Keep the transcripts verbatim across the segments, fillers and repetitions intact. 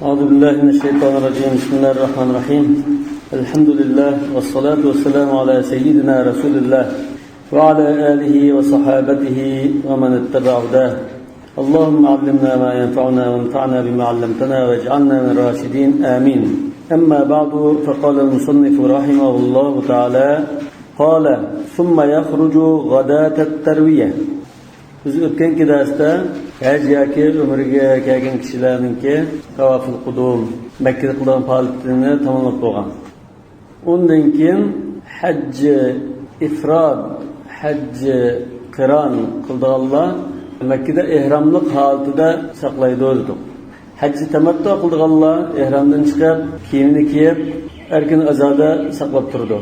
أعوذ بالله من الشيطان الرجيم. بسم الله الرحمن الرحيم. الحمد لله والصلاة والسلام على سيدنا رسول الله وعلى آله وصحابته ومن اتبع هداه. اللهم علمنا ما ينفعنا وانفعنا بما علمتنا واجعلنا من الراشدين. آمين. أما بعد، فقال المصنف رحمه الله تعالى، قال: ثم يخرج غداة التروية. بىز ئۆتكەنكى دەرستە ھەج ياكى ئۆمرىگە كەلگەن كىشىلەرنىڭكى تاۋافۇل قۇدۇم، مەككىدە قىلىدىغان پائالىيىتىنى تاماملاپ بولغان. ئۇندىن كېيىن ھەججى ئىفراد، ھەججى قىران قىلىدىغانلار مەككىدە ئېھراملىق ھالىتىدە ساقلايدۇ دېدۇق. ھەججى تەمەتتۇ قىلىدىغانلار ئېھرامدىن چىقىپ، كىيىمىنى كىيىپ، ئەركىن ئازادە ساقلاپ تۇرىدۇ.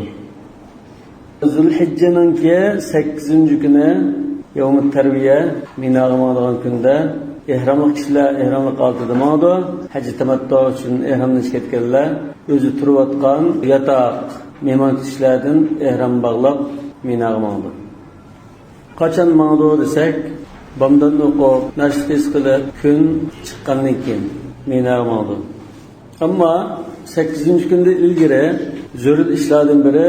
زۇلھىججىنىڭكى سەككىزىنچى كۈنى يەۋمۇت تەرۋىيە، مىناغا ماڭىدىغان كۈندە ئېھراملىق كىشىلەر ئېھراملىق ھالىتىدە ماڭىدۇ. ھەججى تەمەتتۇ ئۈچۈن ئېھرامدىن چىقىپ كەتكەنلەر ئۆزى تۇرۇۋاتقان ياتاق، مېھمان كۈتۈشلەردىن ئېھرام باغلاپ مىناغا ماڭىدۇ. قاچان ماڭىدۇ دېسەك، بامداتنى ئوقۇپ، ناشتا قىلىپ، كۈن چىققاندىن كېيىن مىناغا ماڭىدۇ. ئەمما سەككىزىنچى كۈندىن ئىلگىرى زۆرۈر ئىشلاردىن بىرى،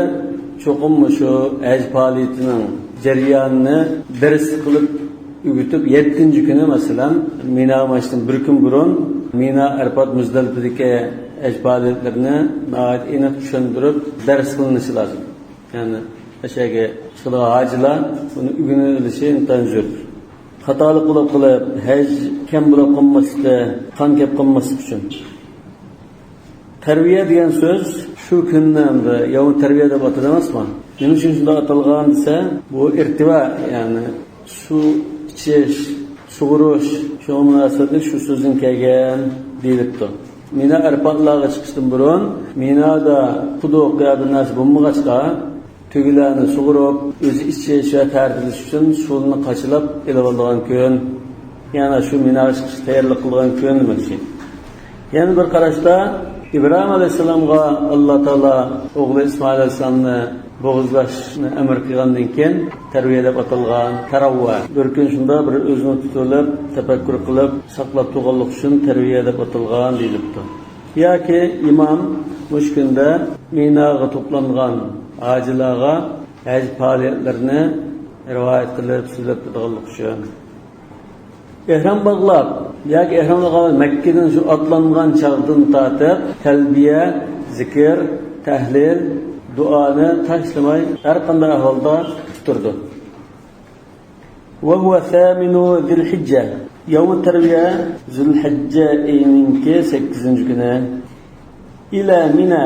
چوقۇم مۇشۇ ھەج پائالىيىتىنىڭ جەريانىنى دەرس قىلىپ ئۆگىتىپ، يەتتىنچى كۈنى، مەسىلەن، مىناغا مېڭىشتىن بىر كۈن بۇرۇن مىنا، ئەرپات، مۇزدەلىپىدىكى ھەج پائالىيەتلىرىنى ناھايىتى ئېنىق چۈشەندۈرۈپ دەرس قىلىنىشى لازىم. يەنى ئەشەگە چىقىدىغان ھاجىلار بۇنى ئۆگىنىۋېلىشى ئىنتايىن زۆرۈر. خاتالىق بولۇپ قېلىپ، ھەج كەم بولۇپ قالماسلىقى، قان كەپ قالماسلىقى ئۈچۈن. تەرۋىيە دېگەن سۆز شۇ كۈننى ئەمدى يەۋمۇ تەرۋىيە دەپ ئاتىدۇ ئەمەسمۇ؟ نېمە ئۈچۈن شۇنداق ئاتالغان دېسە، بۇ ئىرتىۋا، يەنى سۇ ئىچىش، سۇغۇرۇش، شۇنىڭ مۇناسىۋەتلىك شۇ سۆزدىن كەلگەن دېيىلىپتۇ. مىنا ئەرپاتلارغا چىقىشتىن بۇرۇن مىنادا قۇدۇق يا بىر نەرسە بولمىغاچقا، تۆگىلەرنى سۇغۇرۇپ، ئۆزى ئىچىش ۋە تەرىتىش ئۈچۈن سۇنى قاچىلاپ ئېلىۋالىدىغان كۈن. يەنى شۇ مىناغا چىقىشقا تەييارلىق قىلىدىغان كۈن دېمەكچى. يەنە بىر قاراشتا، ئىبراھىم ئەلەيھىسسالامغا ئاللا تائالا ئوغلى ئىسمائىل ئەلەيھىسسالامنى بوغۇزلاشنى ئەمر قىلغاندىن كېيىن، تەرۋىيە دەپ ئاتالغان، تەرەۋۋە. بىر كۈن شۇنداق بىر ئۆزىنى تۇتۇۋېلىپ، تەپەككۇر قىلىپ، ساقلاپ تۇرغانلىقى ئۈچۈن تەرۋىيە دەپ ئاتالغان دېيىلىپتۇ. ياكى ئىمام مۇشۇ كۈندە مىناغا توپلانغان ھاجىلارغا ھەج پائالىيەتلىرىنى رىۋايەت قىلىپ سۆزلەپ تۇرىدىغانلىقى ئۈچۈن. ئېھرام باغلاپ ياكى ئېھرام باغلاپ مەككىدىن شۇ ئاتلانغان چاغدىن تارتىپ تەلبىيە، زىكىر، تەھلىل، دۇئانى تاشلىماي ھەر قانداق ئەھۋالدا تۇتۇپ تۇرىدۇ. وهو ثامن ذي الحجة. يوم التروية، زۇلھەججە ئېيىنىڭكى سەككىزىنچى كۈنى. إلى منى،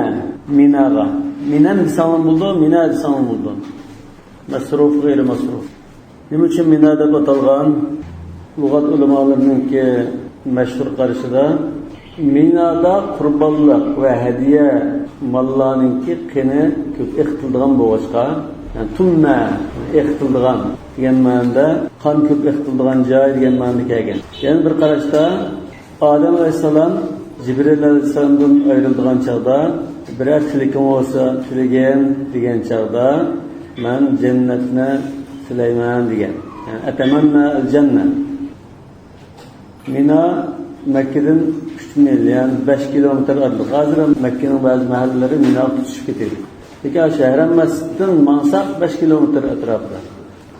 مىناغا. مىنەن دېسەڭلار بولىدۇ، مىنا دېسەڭلار بولىدۇ. مەسرۇف، غەيرى مەسرۇف. نېمە ئۈچۈن مىنا دەپ ئاتالغان؟ لۇغەت ئۆلىمالىرىنىڭكى مەشھۇر قارىشىدا، مىنادا قۇربانلىق ۋە ھەدىيە ماللارنىڭكى قېنى كۆپ ئېقىتىلىدىغان بولغاچقا، يەنى تۇمنە، ئېقىتىلىدىغان دېگەن مەنىدە، قان كۆپ ئېقىتىلىدىغان جاي دېگەن مەنىدە كەلگەن. يەنە بىر قاراشتا، ئادەم ئەلەيھىسسالام جىبرىل ئەلەيھىسسالامدىن ئايرىلىدىغان چاغدا، بىرەر تىلىكىڭ بولسا تىلىگىن دېگەن چاغدا، مەن جەننەتنى تىلەيمەن دېگەن. يەنى أتمنى الجنة. مىنا مەككىدىن ئۈچ مىل، يەنى بەش كىلومېتىر ئارىلىق. ھازىر مەككىنىڭ بەزى مەھەللىلىرى مىناغا تۇتىشىپ كېتىدۇ. لېكىن شەھەر مەسچىتتىن ماڭساق بەش كىلومېتىر ئەتراپىدا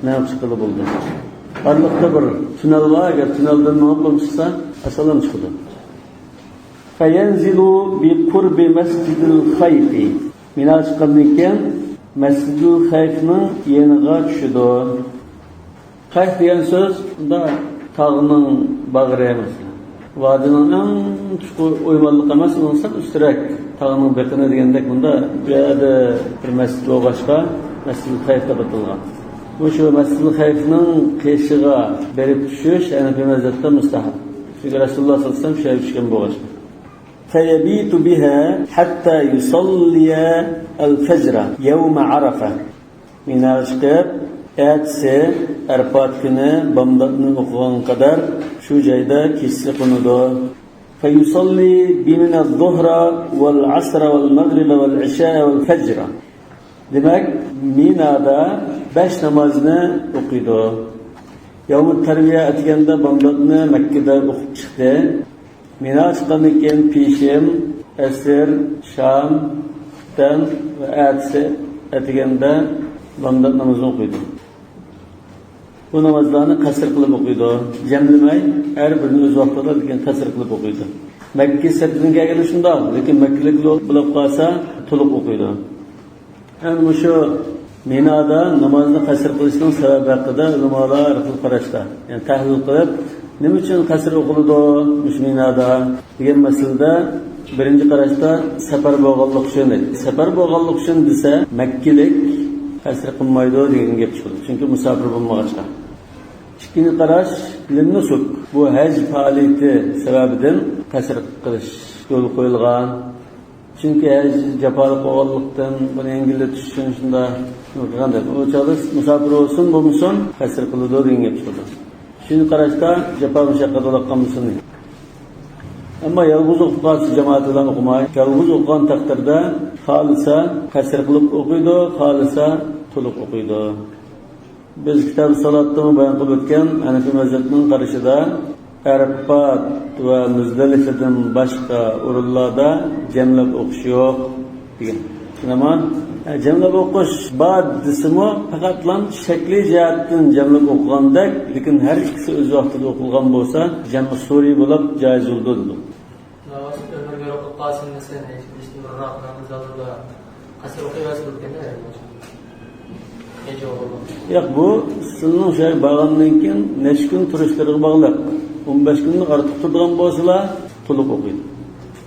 مېڭىپ چىققىلى بولىدۇ. ئارىلىقتا بىر تۈنەل بار، ئەگەر تۈنەلدىن مېڭىپ بولۇپ چىقسا، ئاسانلا چىقىدۇ. فينزل بقرب مسجد الخيف. مىناغا چىققاندىن كېيىن مەسجىدۇل خەيفنىڭ يېنىغا چۈشىدۇ. خەيف دېگەن سۆز، بۇندا تاغنىڭ باغرى، مەسىلەن، ۋادىنىڭ ئەڭ چوڭقۇر ئويمانلىق ئەمەس، ئۇنىڭ سەل ئۈستىرەك، تاغنىڭ بېقىنى دېگەندەك، بۇندا بۇ يەردە بىر مەسچىت بولغاچقا، مەسجىدۇل خەيف دەپ ئاتالغان. مۇشۇ مەسجىدۇل خەيفنىڭ قېشىغا بېرىپ چۈشۈش ھەنەفىي مەزھەپتە مۇستەھەب. چۈنكى رەسۇلۇللا سەللەللاھۇ ئەلەيھى ۋەسەللەم شۇ يەردە چۈشكەن بولغاچقا. فيبيت بها حتى يصلي الفجر يوم عرفة. مىناغا چىقىپ، ئەتىسى ئەرپات كۈنى بامداتنى ئوقۇغان قەدەر شۇ جايدا كېچىسى قونىدۇ. فيصلي بمنى الظهر والعصر والمغرب والعشاء والفجر. دېمەك، مىنادا بەش نامازنى ئوقۇيدۇ. يەۋمۇت تەرۋىيە ئەتىگەندە بامداتنى مەككىدە ئوقۇپ چىقتى. مىنا چىققاندىن كېيىن پېشىم، ئەسىر، شام، خۇپتەن ۋە ئەتىسى ئەتىگەندە بامدات نامىزىنى ئوقۇيدۇ. بۇ نامازلارنى قەسىر قىلىپ ئوقۇيدۇ. جەملىمەي، ھەر بىرىنى ئۆز ۋاقتىدا، لېكىن قەسىر قىلىپ ئوقۇيدۇ. مەككە سىرتىدىن كەلگەندە شۇنداق، لېكىن مەككىلىك بولۇپ قالسا تولۇق ئوقۇيدۇ. ئەمدى مۇشۇ مىنادا نامازنى قەسىر قىلىشنىڭ سەۋەبى ھەققىدە ئۆلىمالار ھەر خىل قاراشتا. يەنى تەھلىل قىلىپ، نېمە ئۈچۈن قەسىر ئوقۇلىدۇ مۇشۇ مىنادا دېگەن مەسىلىدە بىرىنچى قاراشتا سەپەر بولغانلىقى ئۈچۈن دەيدۇ. سەپەر بولغانلىقى ئۈچۈن دېسە، مەككىلىك قەسىر قىلمايدۇ دېگەن گەپ چىقىدۇ. چۈنكى مۇساپىر بولمىغاچقا. ئىككىنچى قاراش، لىننۇسۇك. بۇ ھەج پائالىيىتى سەۋەبىدىن قەسىر قىلىش يولغا قويۇلغان. چۈنكى ھەج جاپالىق بولغانلىقتىن، بۇنى يەڭگىللىتىش ئۈچۈن شۇنداق قىلغان دەپ. ئۇ چاغدا مۇساپىر بولسۇن، بولمىسۇن، قەسىر قىلىدۇ دېگەن گەپ چىقىدۇ. شۇنى قاراشتا جاپا مۇشەققەت بولۇۋاتقان بولسۇن. ئەمما يالغۇز ئوقۇپ قالسا، جامائەت بىلەن ئوقۇماي، يالغۇز ئوقۇغان تەقدىردە خالىسا قەسىر قىلىپ ئوقۇيدۇ، خالىسا تولۇق ئوقۇيدۇ. بىز كىتاب سالاتتىمۇ بايان قىلىپ ئۆتكەن، ھەنەفىي مەزھەپنىڭ قارىشىدا ئەرەپات ۋە مۇزدەلىفىدىن باشقا ئورۇنلاردا جەملەپ ئوقۇش يوق دېگەن. شۇنداقمۇ؟ جەملەپ ئوقۇش بار دېسىمۇ، پەقەتلا شەكلىي جەھەتتىن جەملەپ ئوقۇغاندەك، لېكىن ھەر ئىككىسى ئۆز ۋاقتىدا ئوقۇلغان بولسا، جەمئى سۇرى بولۇپ جايىز بولىدۇ دېدۇق. ناماز ئۆمۈرگە يوقاپ قالسۇن دېسە، نەچچە بىرراق ناماز ئالدىدا قەسىر ئوقۇيۋەرسە بولىدىكەن-دە. ياق، بۇ سىلىنىڭ شۇ يەرگە بارغاندىن كېيىن نەچچە كۈن تۇرۇشلىرىغا باغلىق. ئون بەش كۈندىن ئارتۇق تۇرىدىغان بولسىلا، تولۇق ئوقۇيدۇ.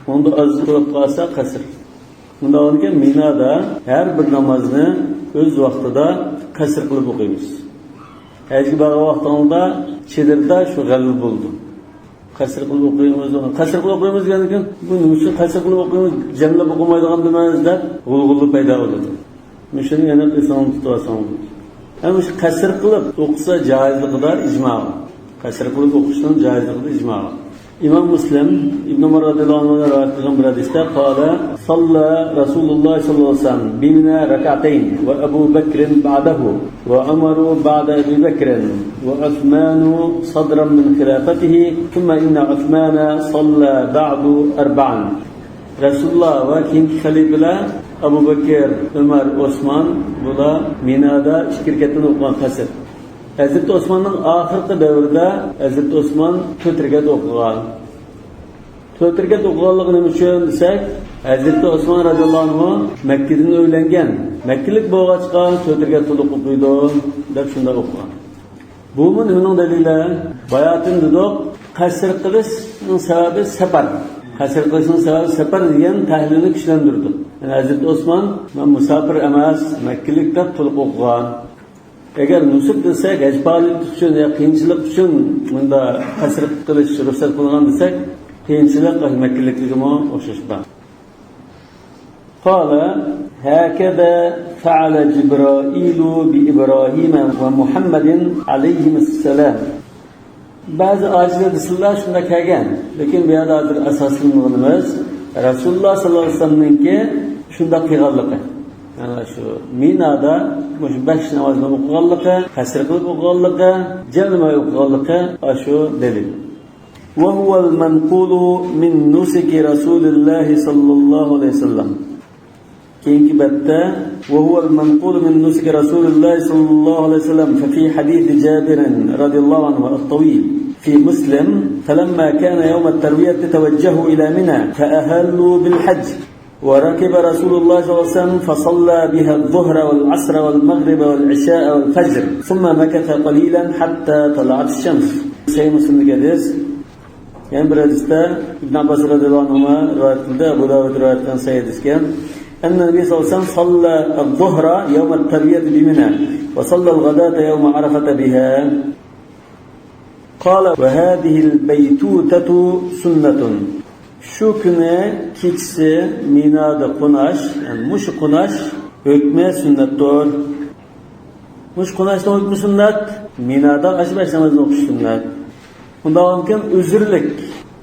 ئۇندا ئاز قىلىپ قالسا، قەسىر. مۇنداق بولغاندىكىن، مىنادا ھەر بىر نامازنى ئۆز ۋاقتىدا قەسىر قىلىپ ئوقۇيمىز. ھەجگە بارغان ۋاقتىڭىزدا چېدىردا شۇ غەلۋە بولىدۇ. قەسىر قىلىپ ئوقۇيمىز، قەسىر قىلىپ ئوقۇيمىز دېگەندىن كېيىن، بۇ نېمە ئۈچۈن قەسىر قىلىپ ئوقۇيمىز، جەملەپ ئوقۇمايدىغاندىمىز دەپ غۇلغۇلا پەيدا بولىدۇ. مۇشۇنى يەنە ئېسىڭىزدە تۇتۇۋالسىڭىز. ئەمما مۇشۇ قەسىر قىلىپ ئوقۇسا جائىزلىقىدا ئىجما بار. قەسىر قىلىپ ئوقۇشنىڭ جائىزلىقىدا ئىجما بار. ئىمام مۇسلىم ئىبن ئۆمەر رەزىياللاھۇ ئەنھۇدىن رىۋايەت قىلغان بىر ھەدىستە، قال، صلى رسول الله صلى الله عليه وسلم بمنى ركعتين، وأبو بكر بعده، وعمر بعد أبي بكر، وعثمان صدرا من خلافته، ثم إن عثمان صلى بعد أربعا. رەسۇلۇللا ۋە كېيىنكى خەلىپىلەر ئەبۇ بەكىر، ئۆمەر، ئوسمان، بۇلار مىنادا ئىككى رەكەتتىن ئوقۇغان قەسىر. ھەزرىتى ئوسماننىڭ ئاخىرقى دەۋرىدە ھەزرىتى ئوسمان تۆت رەكەت ئوقۇغان. تۆت رەكەت ئوقۇغانلىقى نېمە ئۈچۈن دېسەك، ھەزرىتى ئوسمان رەزىياللاھۇ ئەنھۇ مەككىدىن ئۆيلەنگەن. مەككىلىك بولغاچقا تۆت رەكەت تولۇق ئوقۇيدۇ دەپ شۇنداق ئوقۇغان. بۇمۇ نېمىنىڭ دەلىلى؟ باياتىن دېدۇق، قەسىر قىلىشنىڭ سەۋەبى سەپەر. قەسىر قىلىشنىڭ سەۋەبى سەپەر دېگەن تەھلىلنى كۈچلەندۈردۇق. يەنى ھەزرىتى ئوسمان، مەن مۇساپىر ئەمەس، مەككىلىك دەپ تولۇق ئوقۇغان. ئەگەر نۇسۇك دېسەك، ھەج پائالىيىتى ئۈچۈن يا قىيىنچىلىق ئۈچۈن مۇندا قەسىر قىلىش رۇخسەت قىلىنغان دېسەك، قىيىنچىلىق مەككىلىكلىكىمۇ ئوخشاش بار. قال، هكذا فعل جبرائيل بإبراهيم ومحمد عليهما السلام. بەزى ئاجىزلار دېسىلە شۇنداق كەلگەن، لېكىن بۇ يەردە ھازىر ئاساسلىنىدىغىنىمىز رەسۇلۇللا ساللاللاھۇ ئەلەيھى ۋەسەللەمنىڭكى شۇنداق قىلغانلىقى. يەنى شۇ مىنادا مۇشۇ بەش نامازنى ئوقۇغانلىقى، قەسىر قىلىپ ئوقۇغانلىقى، جەملىمەي ئوقۇغانلىقى ئاشۇ دەلىل. وهو المنقول من نسك رسول الله صلى الله عليه وسلم. كېيىنكى بەتتە، وهو المنقول من نسك رسول الله صلى الله عليه وسلم، ففي حديث جابر رضي الله عنه الطويل في مسلم، فلما كان يوم التروية توجهوا إلى منى فأهلوا بالحج، وركب رسول الله صلى الله عليه وسلم فصلى بها الظهر والعصر والمغرب والعشاء والفجر، ثم مكث قليلا حتى طلعت الشمس. سەھىھ مۇسلىمدىكى ھەدىس. يەنە بىر ھەدىستە ئىبن ئابباس رەزىياللاھۇ ئەنھۇما رىۋايەت قىلدى، ئەبۇ داۋۇد رىۋايەت قىلغان سەھىھ ھەدىسكەن. أن النبي صلى الله عليه وسلم صلى الظهر يوم التروية بمنى، وصلى الغداة يوم عرفة بها. قال، وهذه البيتوتة سنة. شۇ كۈنى كېچىسى مىنادا قوناش، يەنى مۇشۇ قوناش ھۆكمى سۈننەتتۇر. مۇشۇ قوناشنىڭ ھۆكمى سۈننەت، مىنادا ئاشۇ بەش نامازنى ئوقۇش سۈننەت. ئۇنداقكەن ئۆزرىلىك،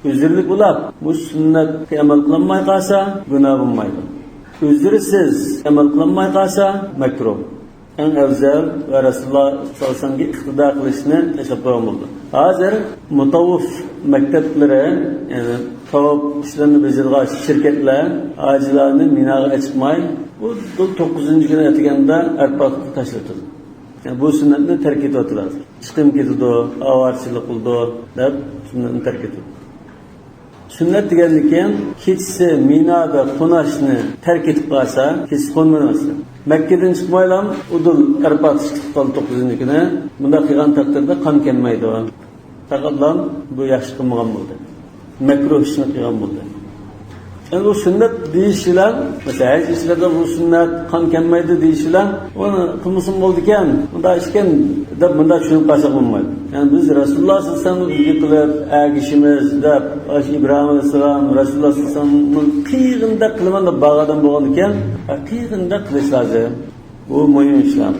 ئۆزرىلىك بولاپ، مۇشۇ سۈننەتكە ئەمەل قىلالماي قالسا، گۇناھ بولمايدۇ. ئۆزرىسىز ئەمەل قىلالماي قالسا، مەكرۇھ. ئەڭ ئەۋزەل ۋە رەسۇلۇللا ساللاللاھۇ ئەلەيھى ۋەسەللەمگە ئىقتىدا قىلىشنى تەشەببۇ قىلغان بولىدۇ. ھازىر مۇتەۋۋىف مەكتەپلىرى، يەنى تاۋاپ ئىشلىرىنى بېجىرىدىغان شىركەتلەر ھاجىلارنى مىناغا ئەچىقماي، بۇ، بۇ توققۇزىنچى كۈنى ئەتىگەندە ئەرپاتقا تاشلىتىدۇ. يەنى بۇ سۈننەتنى تەرك ئېتىۋاتىدۇ. چىقىم كېتىدۇ، ئاۋارىچىلىك قىلىدۇ دەپ سۈننەتنى تەرك ئېتىدۇ. سۈننەت دېگەندىكىن كېچىسى مىنادا قوناشنى تەرك ئېتىپ قالسا، كېچىسى قونمىدى مەسىلەن. مەككىدىن چىقمايلا ئۇدۇل ئەرپاتقا چىقىپ قالدى توققۇزىنچى كۈنى. بۇنداق قىلغان تەقدىردە قان كەلمەيدۇ. پەقەتلا بۇ ياخشى قىلمىغان بولدى. مەكرۇھ ئىشنى قىلغان بولدى. يەنى بۇ سۈننەت دېيىش بىلەن، مەسىلەن، ھەج ئىشلىرىدە بۇ سۈننەت، قان كەلمەيدۇ دېيىش بىلەن، ئۇنى قىلمىسىمۇ بولىدىكەن، مۇنداق ئىشكەن دەپ مۇنداق چۈشىنىپ قالساق بولمايدۇ. يەنى بىز رەسۇلۇللا ساللاللاھۇ ئەلەيھى ۋەسەللەمنى ئۈلگە قىلىپ، ئەگىشىمىز دەپ، ئاشۇ ئىبراھىم ئەلەيھىسسالام، رەسۇلۇللا ساللاللاھۇ ئەلەيھى ۋەسەللەمنىڭ قىلىغىنىدەك قىلىمەن دەپ بارغان ئادەم بولغاندىكىن، ھەقىقىي قىلىش لازىم. بۇ مۇھىم ئىشلار.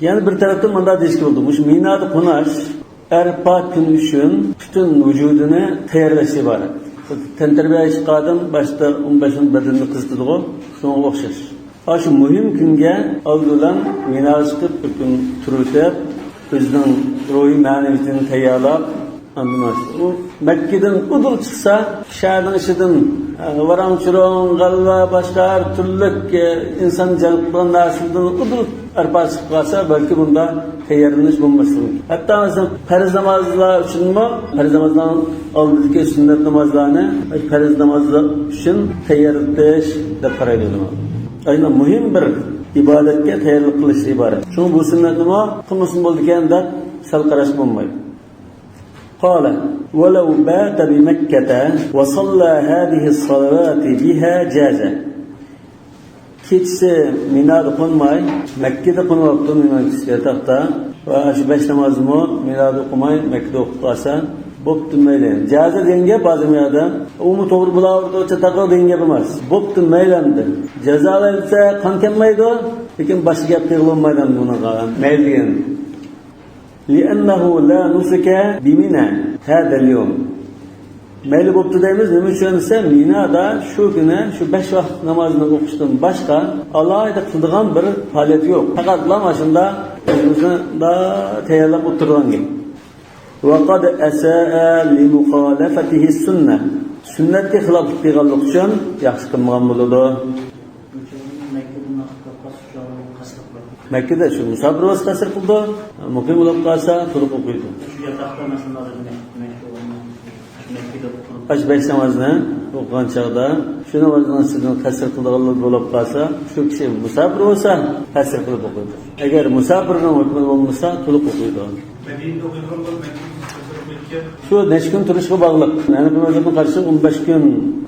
يەنە بىر تەرەپتىن مۇنداق دېيىشكە بولىدۇ، مۇشۇ مىنادا قوناش ئەرپات كۈنى ئۈچۈن پۈتۈن ۋۇجۇدىنى تەييارلاشتىن ئىبارەت. تەنتەربىيە چىققاندىن باشتا ئون بەش كۈن بەدەننى قىزىتىدىغۇ، شۇنىڭغا ئوخشاش. ئاشۇ مۇھىم كۈنگە ئالدى بىلەن مىناغا چىقىپ، بىر كۈن تۇرۇۋېتىپ، ئۆزىنىڭ روھىي مەنىۋىيىتىنى تەييارلاپ، ئاندىن ئاشۇ ئۇ مەككىدىن ئۇدۇل چىقسا، شەھەرنىڭ ئىچىدىن، ئە، ۋاراڭ-چۇرۇڭ، غەلۋە، باشقا ھەر تۈرلۈك، ئە، ئىنسان جەلپ قىلغان نەرسىدىن ئۇدۇل ئەرپا چىقىپ قالسا، بەلكى بۇندا تەييارلىنىش بولماسلىقى مۇمكىن. ھەتتا مەسىلەن، پەرز نامازلار ئۈچۈنمۇ، پەرز نامازنىڭ ئالدىدىكى سۈننەت نامازلارنى پەرز نامازلار ئۈچۈن تەييارلىتىش دەپ قارايدۇ ئۆلىمالار. ئەينى مۇھىم بىر ئىبادەتكە تەييارلىق قىلىشتىن ئىبارەت. شۇڭا بۇ سۈننەتنىمۇ قىلمىسىمۇ بولىدىكەن دەپ سەل قاراشقا بولمايدۇ. قال: ولو بات بمكة وصلى هذه الصلوات بها جاز. كېچىسى مىنادا قونماي، مەككىدە قونۇۋاپتۇ، مىنا كېچىسى ياتاقتا. ۋە شۇ بەش نامازنىمۇ مىنادا ئوقۇماي، مەككىدە ئوقۇپ قالسا، بوپتۇ، مەيلى. جازا دېگەن گەپ ھازىر بۇ يەردە. ئۇمۇ توغرا بولاۋېرىدۇ، چاتاقلىق دېگەن گەپ ئەمەس. بوپتۇ، مەيلى ئەمدى. جازالايۋەتسە قان كەلمەيدۇ، لېكىن باشقا گەپ قىلغىلى بولمايدۇ ئەمدى بۇنىڭغا. مەيلى دېگەن. لأنه لا نسك بمنى هذا اليوم. مەيلى بوپتۇ دەيمىز، نېمە ئۈچۈن دېسە، مىنادا شۇ كۈنى شۇ بەش ۋاقىت نامازىنى ئوقۇشتىن باشقا ئالاھىدە قىلىدىغان بىر پائالىيەت يوق. پەقەتلا ماشۇندا ئۆزىمىزنى دا تەييارلاپ ئولتۇرغان گەپ. وقد أساء لمخالفته السنة. سۈننەتكە خىلاپلىق قىلغانلىقى ئۈچۈن ياخشى قىلمىغان بولىدۇ. مەككىدە شۇ مۇساپىر بولسا قەسىر قىلىدۇ، مۇقىم بولۇپ قالسا تولۇق ئوقۇيدۇ. شۇ ياتاقتا مەسىلەن، ھازىر مەككە، مەككە ئاشۇ بەش نامازنى ئوقۇغان چاغدا، شۇ نامازنىڭ ئىچىدىن قەسىر قىلىدىغانلار بولۇپ قالسا، شۇ كىشى مۇساپىر بولسا قەسىر قىلىپ ئوقۇيدۇ. ئەگەر مۇساپىرنىڭ ھۆكمى بولمىسا، تولۇق ئوقۇيدۇ. مەدىنىدە ئوقۇيدىغانلار مەككىدە قەسىر ئوقۇيدىكەن. شۇ نەچچە كۈن تۇرۇشقا باغلىق. ھەنەفىي مەزھەپنىڭ قارىشى ئون بەش كۈن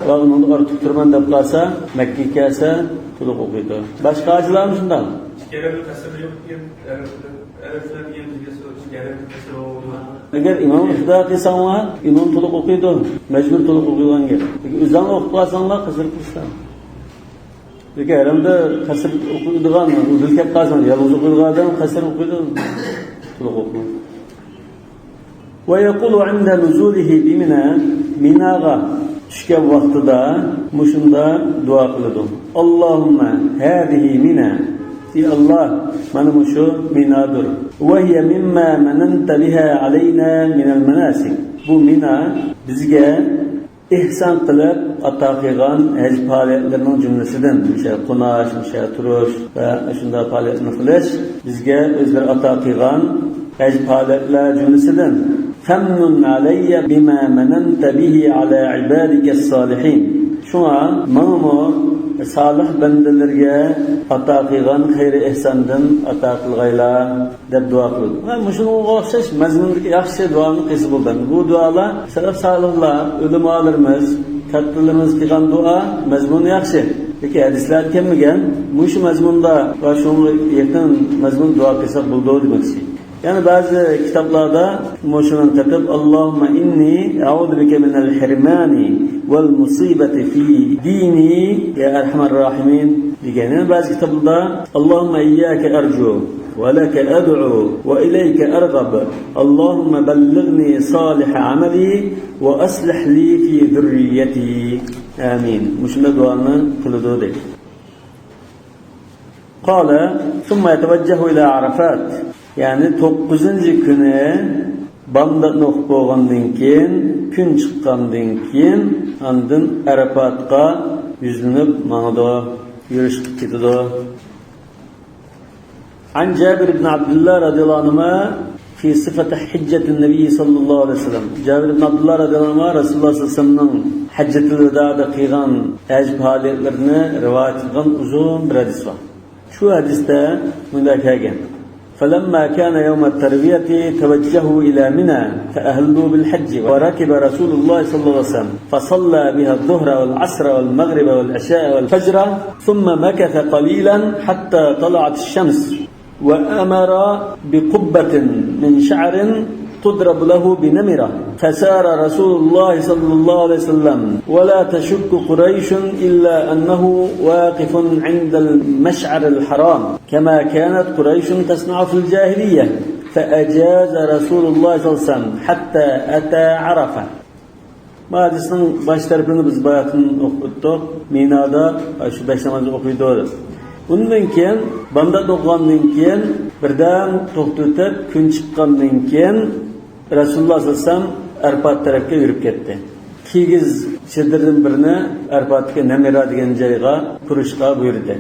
ۋە ئۇنىڭدىن ئارتۇق تۇرىمەن دەپ قالسا، مەككىگە كەلسە تولۇق ئوقۇيدۇ. باشقا ھاجىلارمۇ شۇنداق. ئىككى ئەرەبنىڭ قەسىرى يوق دېگەن، ئەرەبلەر، ئەرەبلەر دېگەن بىزگە سو-، ئىككى ئەرەبنىڭ قەسىرى بولمايدۇ. ئەگەر ئىمام ئىقتىدا قىلساڭلار، ئىمام تولۇق ئوقۇيدۇ. مەجبۇر تولۇق ئوقۇيدىغان گەپ. لېكىن ئۆزۈڭلار ئوقۇپ قالساڭلار، قەسىر قىلسا. لېكىن ھەرەمدە قەسىر ئوقۇيدىغان، ئۇدۇل كەپ قالساڭ، يالغۇز ئوقۇيدىغان ئادەم قەسىر ئوقۇيدۇ. تولۇق ئوقۇيدۇ. ويقول عند نزوله بمنى، مىناغا چۈشكەن ۋاقتىدا مۇشۇنداق دۇئا قىلىدۇ: اللهم هذه منى. ئى ئاللا، مانا مۇشۇ مىنادۇر. وهي مما مننت بها علينا من المناسك. بۇ مىنا بىزگە ئېھسان قىلىپ ئاتا قىلغان ھەج پائالىيەتلىرىنىڭ جۈملىسىدىن، مۇشۇ يەردە قوناش، مۇشۇ يەردە تۇرۇش ۋە شۇنداق پائالىيەتنى قىلىش بىزگە ئۆزلىرى ئاتا قىلغان ھەج پائالىيەتلەر جۈملىسىدىن. فامنن علي بما مننت به على عبادك الصالحين. شۇڭا ماڭىمۇ سالىھ بەندىلىرىگە ئاتا قىلغان خەير ئېھساندىن ئاتا قىلغايلا. دەپ دۇئا قىلىدۇ. ھە، مۇشۇنىڭغا ئوخشاش مەزمۇندىكى ياخشى دۇئانى قىلسا بولىدۇ. بۇ دۇئالار سەلەف سالىھلار، ئۆلىمالىرىمىز، كاتتىلىرىمىز قىلغان دۇئا مەزمۇنى ياخشى. لېكىن ھەدىسلەردە كەلمىگەن. مۇشۇ مەزمۇندا ۋە شۇنىڭغا يېقىن مەزمۇن دۇئا قىلساق بولىدۇ دېمەكچى. يەنە بەزى كىتابلاردا مۇشۇنى تېپىپ، اللهم إني أعوذ بك من الحرمان والمصيبة في ديني يا أرحم الراحمين دېگەن. يەنە بەزى كىتابلاردا اللهم إياك أرجو ولك أدعو وإليك أرغب. اللهم بلغني صالح عملي وأصلح لي في ذريتي. آمين. مۇشۇنداق دۇئانى قىلىدۇ دەيدۇ. قال: ثم يتوجه إلى عرفات. يەنى توققۇزىنچى كۈنى بامداتنى ئوقۇپ بولغاندىن كېيىن، كۈن چىققاندىن كېيىن، ئاندىن ئەرپاتقا يۈزلىنىپ ماڭىدۇ، يۈرۈش قىلىپ كېتىدۇ. عن جابر بن عبد الله رضي الله عنهما في صفة حجة النبي صلى الله عليه وسلم. جابر بن عبد الله رضي الله عنهما رسول الله صلى الله عليه وسلمنىڭ حجة الوداعدا قىلغان ھەج پائالىيەتلىرىنى رىۋايەت قىلغان ئۇزۇن بىر ھەدىس بار. شۇ ھەدىستە مۇنداق كەلگەن: فلما كان يوم التروية توجهوا إلى منى فأهلوا بالحج وركب رسول الله صلى الله عليه وسلم فصلى بها الظهر والعصر والمغرب والعشاء والفجر ثم مكث قليلا حتى طلعت الشمس وأمر بقبة من شعر تضرب له بنمرة، فسار رسول الله صلى الله عليه وسلم، ولا تشك قريش إلا أنه واقف عند المشعر الحرام، كما كانت قريش تصنع في الجاهلية، فأجاز رسول الله صلى الله عليه وسلم حتى أتى عرفة. ما ھەدىسنىڭ باش تەرىپىنى بىز باياتىن ئوقۇپ ئۆتتۇق. مىنادا شۇ بەش نامازنى ئوقۇيدۇ دەپ. ئۇندىن كېيىن، بامدات ئوقۇغاندىن كېيىن، بىردەم توختىتىپ، كۈن چىققاندىن كېيىن، رەسۇلۇللاھ سەللەللاھۇ ئەلەيھى ۋەسەللەم ئەرپات تەرەپكە يۈرۈپ كەتتى. كىگىز چېدىرىدىن بىرنى ئەرپاتتىكى نەمىرە دېگەن جايغا قۇرۇشقا بۇيرۇدى.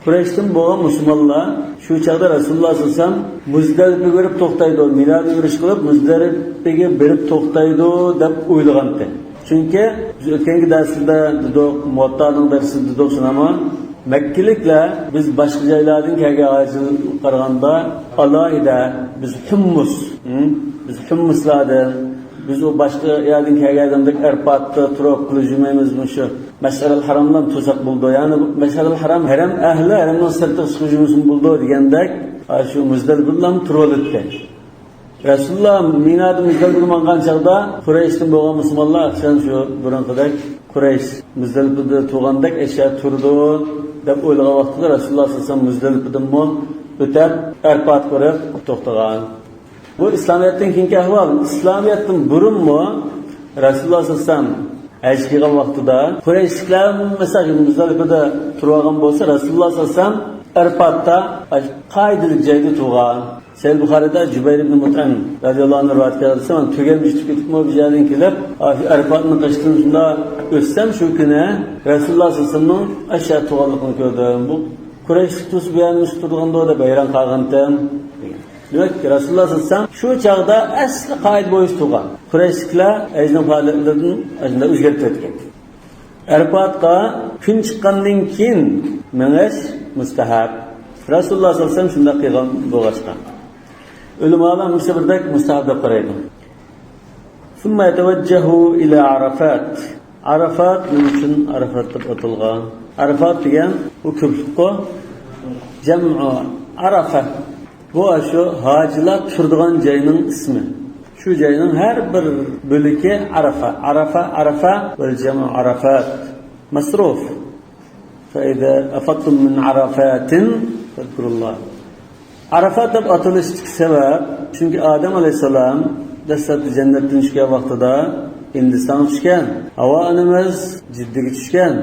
قۇرەيشتىن بولغان مۇسۇلمانلار شۇ چاغدا رەسۇلۇللاھ سەللەللاھۇ ئەلەيھى ۋەسەللەم مۇزدەلىپىگە بېرىپ توختايدۇ، مىنادىن يۈرۈش قىلىپ مۇزدەلىپىگە بېرىپ توختايدۇ دەپ ئويلىغانتى. چۈنكى بىز ئۆتكەنكى دەرسلەردە دېدۇق، مۇۋەتتانىڭ دەرسىدە دېدۇق شۇنداقمۇ؟ مەككىلىكلەر بىز باشقا جايلاردىن كەلگەن ھاجىلارغا قارىغاندا ئالاھىدە، بىز ھۇممۇس، ھە؟ بىز ھۇممۇسلاردىن، بىز ئۇ باشقا يەردىن كەلگەن ئادەمدەك ئەرپاتتا تۇرۇپ قىلىپ يۈرمەيمىز، مۇشۇ مەشئەرىل ھاراملام تۇرساق بولىدۇ. يەنى بۇ مەشئەرىل ھارام ھەرەم ئەھلى، ھەرەمنىڭ سىرتىغا چىقىپ يۈرمىسىمۇ بولىدۇ دېگەندەك، ئاشۇ مۇزدەلىپىدىلا تۇرۇۋالاتتى. رەسۇلۇللاھ مىنادىن مۇزدەلىپىگە ماڭغان چاغدا قۇرەيشتىن بولغان مۇسۇلمانلار ئەخشەم شۇ بۇرۇنقىدەك قۇرەيش مۇزدەلىپىدە تۇرغاندەك ئەشيا تۇرىدۇ دەپ ئويلىغان ۋاقتىدا رەسۇلۇللاھ سەللەللاھۇ ئەلەيھى ۋەسەللەم مۇزدەلىپىدىنمۇ ئۆتەپ ئەرپاتقا بېرىپ توختىغان. بۇ ئىسلامىيەتتىن كېيىنكى ئەھۋال. ئىسلامىيەتتىن بۇرۇنمۇ رەسۇلۇللاھ سەللەللاھۇ ئەلەيھى ۋەسەللەم ھەج قىلغان ۋاقتىدا قۇرەيشلىكلەر مۇزدەلىپىدە تۇرۇۋالغان بولسا، رەسۇلۇللاھ سەللەللاھۇ ئەلەيھى ۋەسەللەم ئەرپاتتا قائىدىلىك جايدا تۇرغان. سەھىھ بۇخارىدا جۇبەير ئىبن مۇتئىم رەزىياللاھۇ ئەنھۇ رىۋايەت قىلغان، تۈگەم چۈشۈپ كېتىپمۇ بىر يەردىن كېلىپ، ئەرپاتنىڭ قېشىدىن شۇنداق ئۆتسەم، شۇ كۈنى رەسۇلۇللاھ سەللەللاھۇ ئەلەيھى ۋەسەللەمنىڭ ئەشيا تۇرغانلىقىنى كۆردۈم. بۇ قۇرەيشلىك تۇرسا بۇ يەردە مۇشۇ تۇرىدىغاندۇ دەپ ھەيران قالغانتىم، دېگەن. دېمەك، رەسۇلۇللاھ سەللەللاھۇ ئەلەيھى ۋەسەللەم شۇ چاغدا ئەسلى قائىدە بويىچە تۇرغان. قۇرەيشلىكلەر ھەجنىڭ پائالىيەتلىرىدىن ئاشۇنداق ئۆزگەرتىۋەتكەن. ئەرپاتقا كۈن چىققاندىن كېيىن مېڭىش مۇستەھەب. رەسۇلۇللاھ سەللەللاھۇ ئەلەيھى ۋەسەللەم شۇنداق قىلغان بولغاچقا، ئۆلىمالار ھەممىسى بىردەك مۇستەھەب دەپ قارايدۇ. ثم يتوجه إلى عرفات. ئارافات نېمە ئۈچۈن ئارافات دەپ ئاتالغان؟ ئارافات دېگەن ئۇ كۆپلۈكقۇ. جەمئۇ ئارافە. بۇ ئاشۇ ھاجىلار تۇرىدىغان جاينىڭ ئىسمى. شۇ جاينىڭ ھەر بىر بۆلىكى ئارافە. ئارافە، ئارافە، والجمع عرفات. مەسرۇف. فإذا أفضتم من عرفات فاذكروا الله. ئارافات دەپ ئاتىلىشتىكى سەۋەب، چۈنكى ئادەم ئەلەيھىسسالام دەسلەپتە جەننەتتىن چۈشكەن ۋاقتىدا ھىندىستانغا چۈشكەن. ھاۋا ئانىمىز جىددىگە چۈشكەن.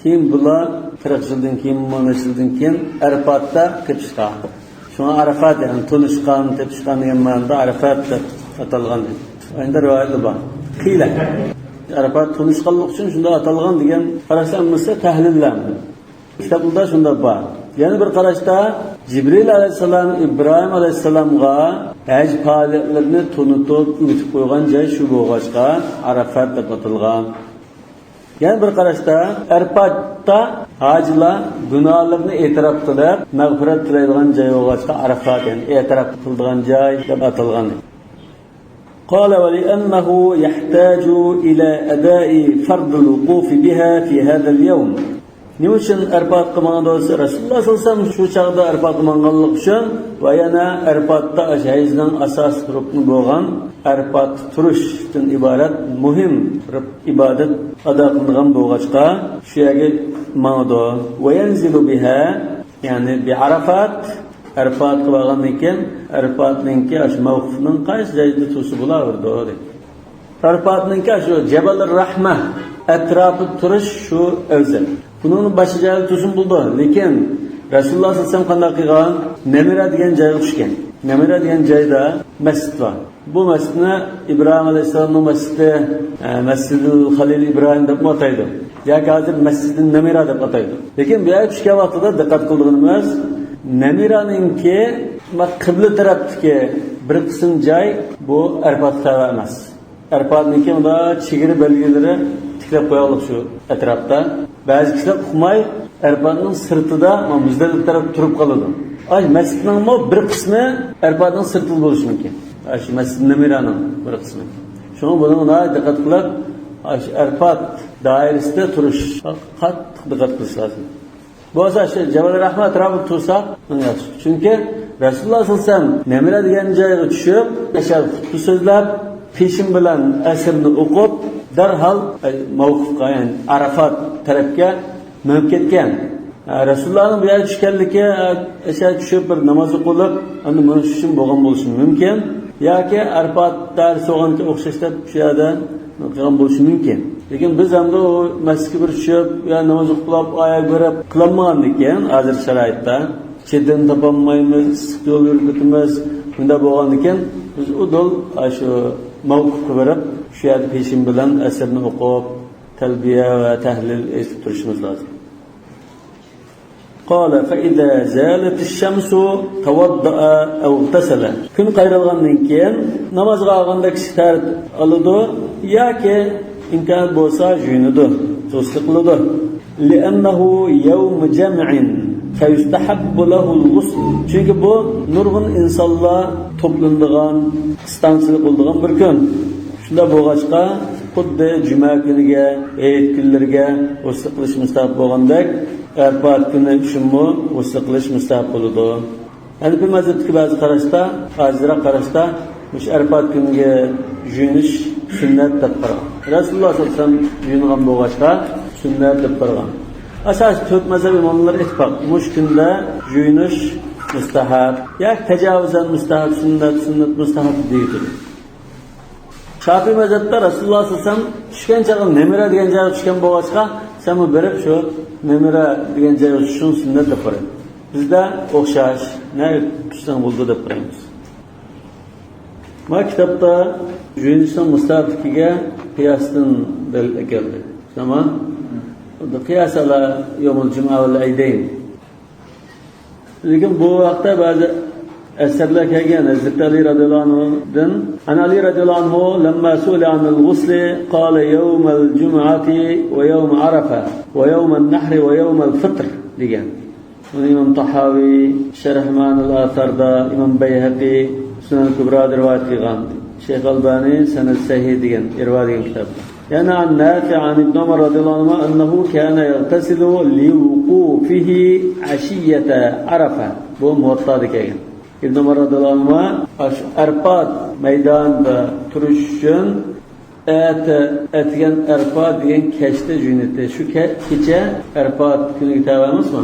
كېيىن بۇلار قىرىق يىلدىن كېيىن، مىڭ يىلدىن كېيىن ئەرپاتتا تېپىشقان. شۇڭا ئارافات، يەنى تونۇشقان، تېپىشقان دېگەن مەنىدە ئارافات دەپ ئاتالغان. ئەندى رىۋايەتلەر بار. قىيلە. ئارافات تونۇشقانلىق ئۈچۈن شۇنداق ئاتالغان دېگەن قاراشلار ھەممىسى تەھلىللەر. كىتابلاردا شۇنداق بار. يەنە بىر قاراشتا جىبرىل ئەلەيھىسسالام ئىبراھىم ئەلەيھىسسالامغا ھەج پائالىيەتلىرىنى تونۇتۇپ ئۆگىتىپ قويغان جاي شۇ بولغاچقا ئارافات دەپ ئاتالغان. يەنە بىر قاراشتا، ئەرپاتتا ھاجىلار گۇناھلىرىنى ئېتىراپ قىلىپ، مەغپىرەت تىلەيدىغان جاي بولغاچقا، ئەرپات، يەنى ئېتىراپ قىلىدىغان جاي دەپ ئاتالغان. قال: ولأنه يحتاج إلى أداء فرض الوقوف بها في هذا اليوم. نېمە ئۈچۈن ئەرپاتقا ماڭىدۇ دېسە، رەسۇلۇللاھ سەللەللاھۇ ئەلەيھى ۋەسەللەم شۇ چاغدا ئەرپاتقا ماڭغانلىقى ئۈچۈن ۋە يەنە ئەرپاتتا ھەجنىڭ ئاساسىي رۇكنى بولغان ئەرپاتتا تۇرۇشتىن ئىبارەت مۇھىم بىر ئىبادەت ئادا قىلىنىدىغان بولغاچقا، شۇ يەرگە ماڭىدۇ. وينزل بها، يەنى بىئارافات، ئەرپاتقا بارغاندىن كېيىن، ئەرپاتنىڭكى ئاشۇ مەۋقۇفنىڭ قايسى جايىدا تۇرسا بولاۋېرىدۇ، دەيدۇ. ئەرپاتنىڭكى شۇ جەبەل رەھمە ئەتراپىدا تۇرۇش شۇ ئەۋزەل. بۇنىڭ باشقا جايدا تۇرسىمۇ بولىدۇ، لېكىن رەسۇلۇللاھ سەللەللاھۇ ئەلەيھى ۋەسەللەم قانداق قىلغان؟ نەمىرە دېگەن جايغا چۈشكەن. نەمىرە دېگەن جايدا مەسچىت بار. بۇ مەسچىتنى ئىبراھىم ئەلەيھىسسالامنىڭ مەسچىتى، ئە، مەسجىدۇل خەلىل ئىبراھىم دەپمۇ ئاتايدۇ. ياكى ھازىر مەسجىدۇل نەمىرە دەپ ئاتايدۇ. لېكىن بۇ يەرگە چۈشكەن ۋاقتىدا دىققەت قىلىدىغىنىمىز، نەمىرەنىڭكى قىبلە تەرەپتىكى بىر قىسىم جاي بۇ ئەرپاتقا تەۋە ئەمەس. ئەرپاتنىڭكى مۇنداق چېگرا بەلگىلىرى تىكلەپ قويغانلىق شۇ ئەتراپتا. بەزى كىشىلەر ئۇقماي، ئەرپاتنىڭ سىرتىدا، مۇزدەلىپە تەرەپتە تۇرۇپ قالىدۇ. ئاي، مەسچىتنىڭمۇ بىر قىسمى ئەرپاتنىڭ سىرتىدا بولۇشى مۇمكىن. ئاي، شۇ مەسجىد نەمىرانىڭ بىر قىسمى. شۇڭا بۇنىڭغا ناھايىتى دىققەت قىلىپ، ئاي، شۇ ئەرپات دائىرىسىدە تۇرۇشقا قاتتىق دىققەت قىلىش لازىم. بولسا شۇ جەبەل رەھمە ئەتراپىدا تۇرساق، ئەڭ ياخشى. چۈنكى رەسۇلۇللاھ سەللەللاھۇ ئەلەيھى ۋەسەللەم نەمرە دېگەن جايغا چۈشۈپ، ئەشەددىي خۇتبە سۆزلەپ، پېشىن بىلەن ئەسىرنى ئوقۇپ، دەرھال، ئەي، مەۋقۇفقا، يەنى ئارافات تەرەپكە مېڭىپ كەتكەن. ئە، رەسۇلۇللاھنىڭ بۇ يەرگە چۈشكەنلىكى، ئە، ئەشەددىي چۈشۈپ بىر ناماز ئوقۇلۇپ، ئەمدى مېڭىش ئۈچۈن بولغان بولۇشى مۇمكىن. ياكى ئارافات دائىرىسى بولغانغا ئوخشاش دەپ شۇ يەردە قىلغان بولۇشى مۇمكىن. لېكىن بىز ئەمدى ئۇ مەسچىتكە بىر چۈشۈپ، يا ناماز ئوقۇپ، ئاياغ بېرىپ قىلالمىغاندىكىن، ھازىر شارائىتتا چېدىرنى تاپالمايمىز، ئىسسىق يول يۈرگۈتىمىز، مۇنداق بولغاندىكىن، بىز ئۇدۇل شۇ مەۋقۇپقا بېرىپ، شۇ يەردە پېشىن بىلەن ئەسىرنى ئوقۇپ، تەلبىيە ۋە تەھلىل ئېيتىپ تۇرۇشىمىز لازىم. قال فإذا زالت الشمس توضأ أو اغتسل. كۈن قايرىلغاندىن كېيىن نامازغا ئالغاندا كىشى تەھارەت ئالىدۇ ياكى ئىمكانى بولسا يۇيۇنىدۇ، غۇسلى قىلىدۇ. لأنه يوم جمع فيستحب له الغسل. چۈنكى بۇ نۇرغۇن ئىنسانلار توپلىنىدىغان، ئىستانسىلىق بولىدىغان بىر كۈن. شۇنداق بولغاچقا، خۇددى جۈمە كۈنىگە، ھېيت كۈنلىرىگە غۇسلى قىلىش مۇستەھەب بولغاندەك، ئەرپات كۈنى ئۈچۈنمۇ غۇسلى قىلىش مۇستەھەب بولىدۇ. ھەنىپىي مەزھەپتىكى بەزى قاراشتا، ئاجىزراق قاراشتا، مۇشۇ ئەرپات كۈنىگە يۇيۇنۇش سۈننەت دەپ قارىغان. رەسۇلۇللاھ سەللەللاھۇ ئەلەيھى ۋەسەللەم يۇيۇنغان بولغاچقا، سۈننەت دەپ قارىغان. ئاساسىي تۆت مەزھەپ ئىماملىرى ئىتتىپاق، مۇشۇ كۈندە يۇيۇنۇش مۇستەھەب. ياكى تاجاۋۇزەن مۇستەھەب، سۈننەت، سۈننەت، مۇستەھەب دەيدۇ. شاپىئىي مەزھەپتە رەسۇلۇللاھ سەللەللاھۇ ئەلەيھى ۋەسەللەم چۈشكەن چاغدا نەمرە دېگەن جايغا چۈشكەن بولغاچقا، سەنمۇ بېرىپ شۇ نەمرە دېگەن جايغا چۈشۈشۈڭ سۈننەت دەپ قارايمىز. بىزدە ئوخشاش، نەگە چۈشسەڭ بولىدۇ دەپ قارايمىز. مانا كىتابتا يۇيۇنۇشنىڭ مۇستەھەبلىكىگە قىياستىن دەلىل ئەكەلدى. تامام. قىياس ئەلا يومۇل جۇمئە ۋەل ئەيدەين. لېكىن بۇ ھەقتە بەزى ئەسەرلەر كەلگەن، ھەزرىتى ئەلى رەزىيەللاھۇ ئەنھۇدىن، عن علي رضي الله عنه لما سئل عن الغسل قال يوم الجمعة ويوم عرفة ويوم النحر ويوم الفطر دېگەن. بۇنى ئىمام تاھاۋى شەرھ مەئانىل ئاساردا، ئىمام بەيھەقى سۇنەن كۇبرادا رىۋايەت قىلغان. شەيخ ئەلبانى سەنەد سەھىھ دېگەن، ئىرۋا دېگەن كىتابتا. يەنە عن نافع عن ابن عمر رضي الله عنهما أنه كان يغتسل لوقوفه عشية عرفة. بۇ مۇۋەتتادا كەلگەن. ئىبن ئۆمەر رەزىيەللاھۇ ئەنھۇما ئاشۇ ئەرپات مەيدانىدا تۇرۇش ئۈچۈن ئەتە، ئەتىگەن ئەرپات دېگەن كەچتە يۇيۇناتتى. شۇ كە-، كېچە ئەرپات كۈنىگە تەۋە ئەمەسمۇ؟